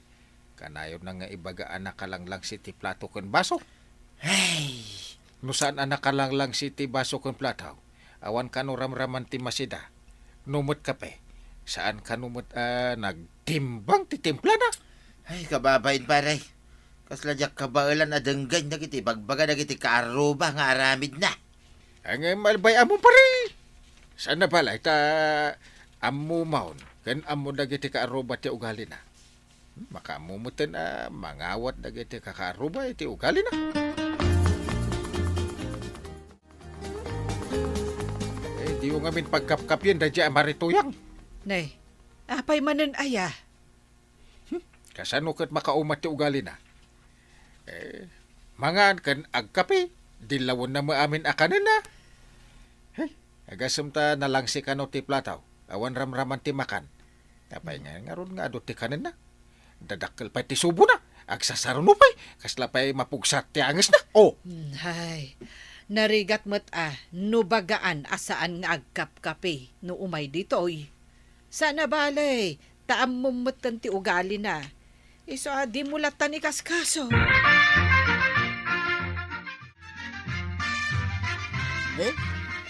kanayonna nga ibaga a nakalanglangs iti plato ken baso. Ay! No saan a nakalanglangs iti baso ken plato, awan kano ramraman ti masida. No met kape, saan kano met a nagtimbang ti timplana. Ay, kababain, pare. Kasla diak kabaelan a denggen dagiti ibagbaga dagiti kaarruba nga aramidna. Ngem, albay-amon, pare. Saan a balay ta ammom ken ammo dagiti kaarruba ti ugalina. Hmm, makaammo metten a mangawat dagiti kakaarruba iti ugalina. Eh, diyo ngamin pagkapkapien daydiay a Mari Tuyang. Nay, apay manen aya? Hmm, kasano ket makauma ti ugalina? Eh, mangan ken agkape, dillawenna met amin a kanenna. Hey, agasem ta nalangsi kano ti plato, awan ramraman ti makan. Apay nga ngarud nga adu ti kanenna? Dadakkel pay ti subona, agsasaruno pay, kasla pay mapugsat ti angesna. Oh! Hmm, hay, narigat met a no bagaan a saan nga agkapkape no umay ditoy. Saan a bale, ta ammom metten ti ugalina. Isu a dimo lattan ikaskaso. Eh,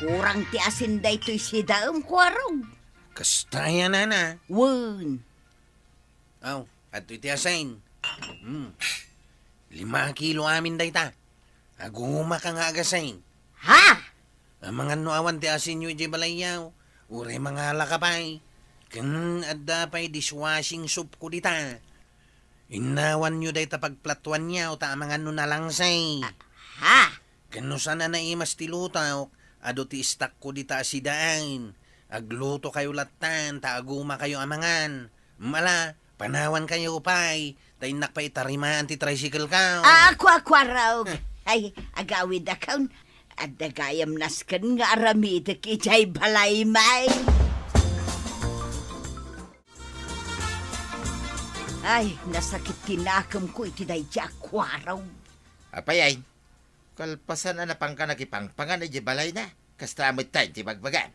kurang ti asin daytoy sidaem, Kuarog. Kasta aya, Nana? Wen. Aw, adtoy ti asin. Hmm. Lima a kilo amin dayta. Agumaka nga agasin. Ha? Amangan no awan ti asinyo idiay balayyo, uray mangalaka pay. Ken adda pay dishwashing soapko dita. Innawanyo dayta pagplatuanyo ta amangan no nalangsi. Ah, ha? Ken no saan a naimas ti lutok, adu ti istakko dita a sidaen. Aglutokayo lattan ta agumakayo a mangan. Ala, panawankayo pay, ta innak pay itarimaan ti tricycle-ko. Ah, Kua-, Kuarog. Eh. Ay, agawidakon. Adda gayam nasken nga aramidek idiay balay, may. Ay, nasakit ti nakemko iti daydiay a Kuarog. Apay, ay, kalpasan a napanka nakipangpangan idiay balayna, kasta met ti ibagbagam.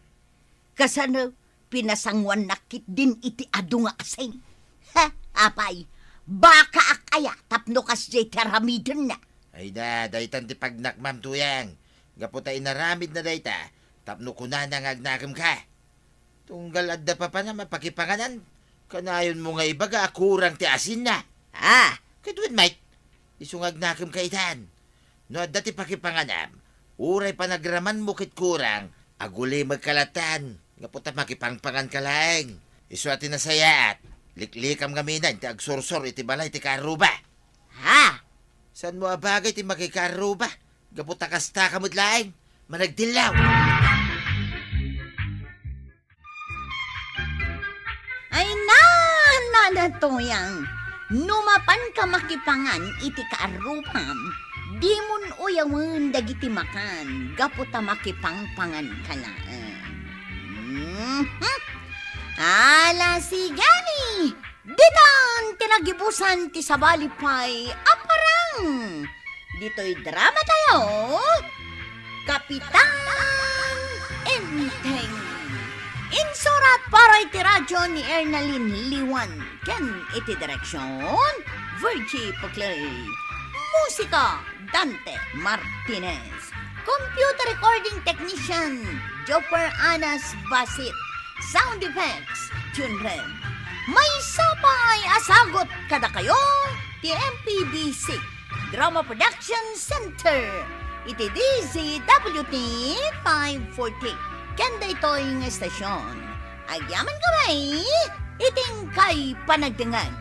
Kasano, pinasanguannak ketdin iti adu nga asin. Ha, apay, bakaak aya tapno kasdiay ti aramidenna? Ay na, daytan ti pagnakmam, Tuyang. Gapu ta inaramidna dayta, tapno kunana nga agnakemka. Tunggal adda papanam a pakipanganan, kanayonmo nga ibaga a kurang ti asinna. Ah! Ket wen met, isu nga agnakemka itan. No adda ti pakipanganam, uray panagramanmo ket kurang, agulimekka lattan, gapu ta makipangpanganka laeng. Isu a ti nasayaat, liklikam ngamin ti agsursor iti balay ti kaarruba. Ha? Saanmo a bagay ti makikaarruba? Gapu ta kastaka met laeng, managdillaw. Ay na, Nana Tuyang, No mapanka makipangan iti kaarrupam, dimon uyawen dagiti makan gapu ta makipangpanganka laeng. Mhm. Ala, sigani! Ditan ti nagibusan ti sabali pay a parang. Ditoy drama tayo, Kapitan Enteng. Insurat para iti radyo ni Ernalyn Liwan ken iti direksyon, Virgie Puclay. Musika, Dante Martinez. Computer recording technician, Jopper Anas Basit. Sound effects, Jun Ren. Maysa pay a sagut kadakayo ti M P B C Drama Production Center iti D Z W T five forty. Ken daytoy nga estasyon, agyaman kami iti inkay panagdengngeg.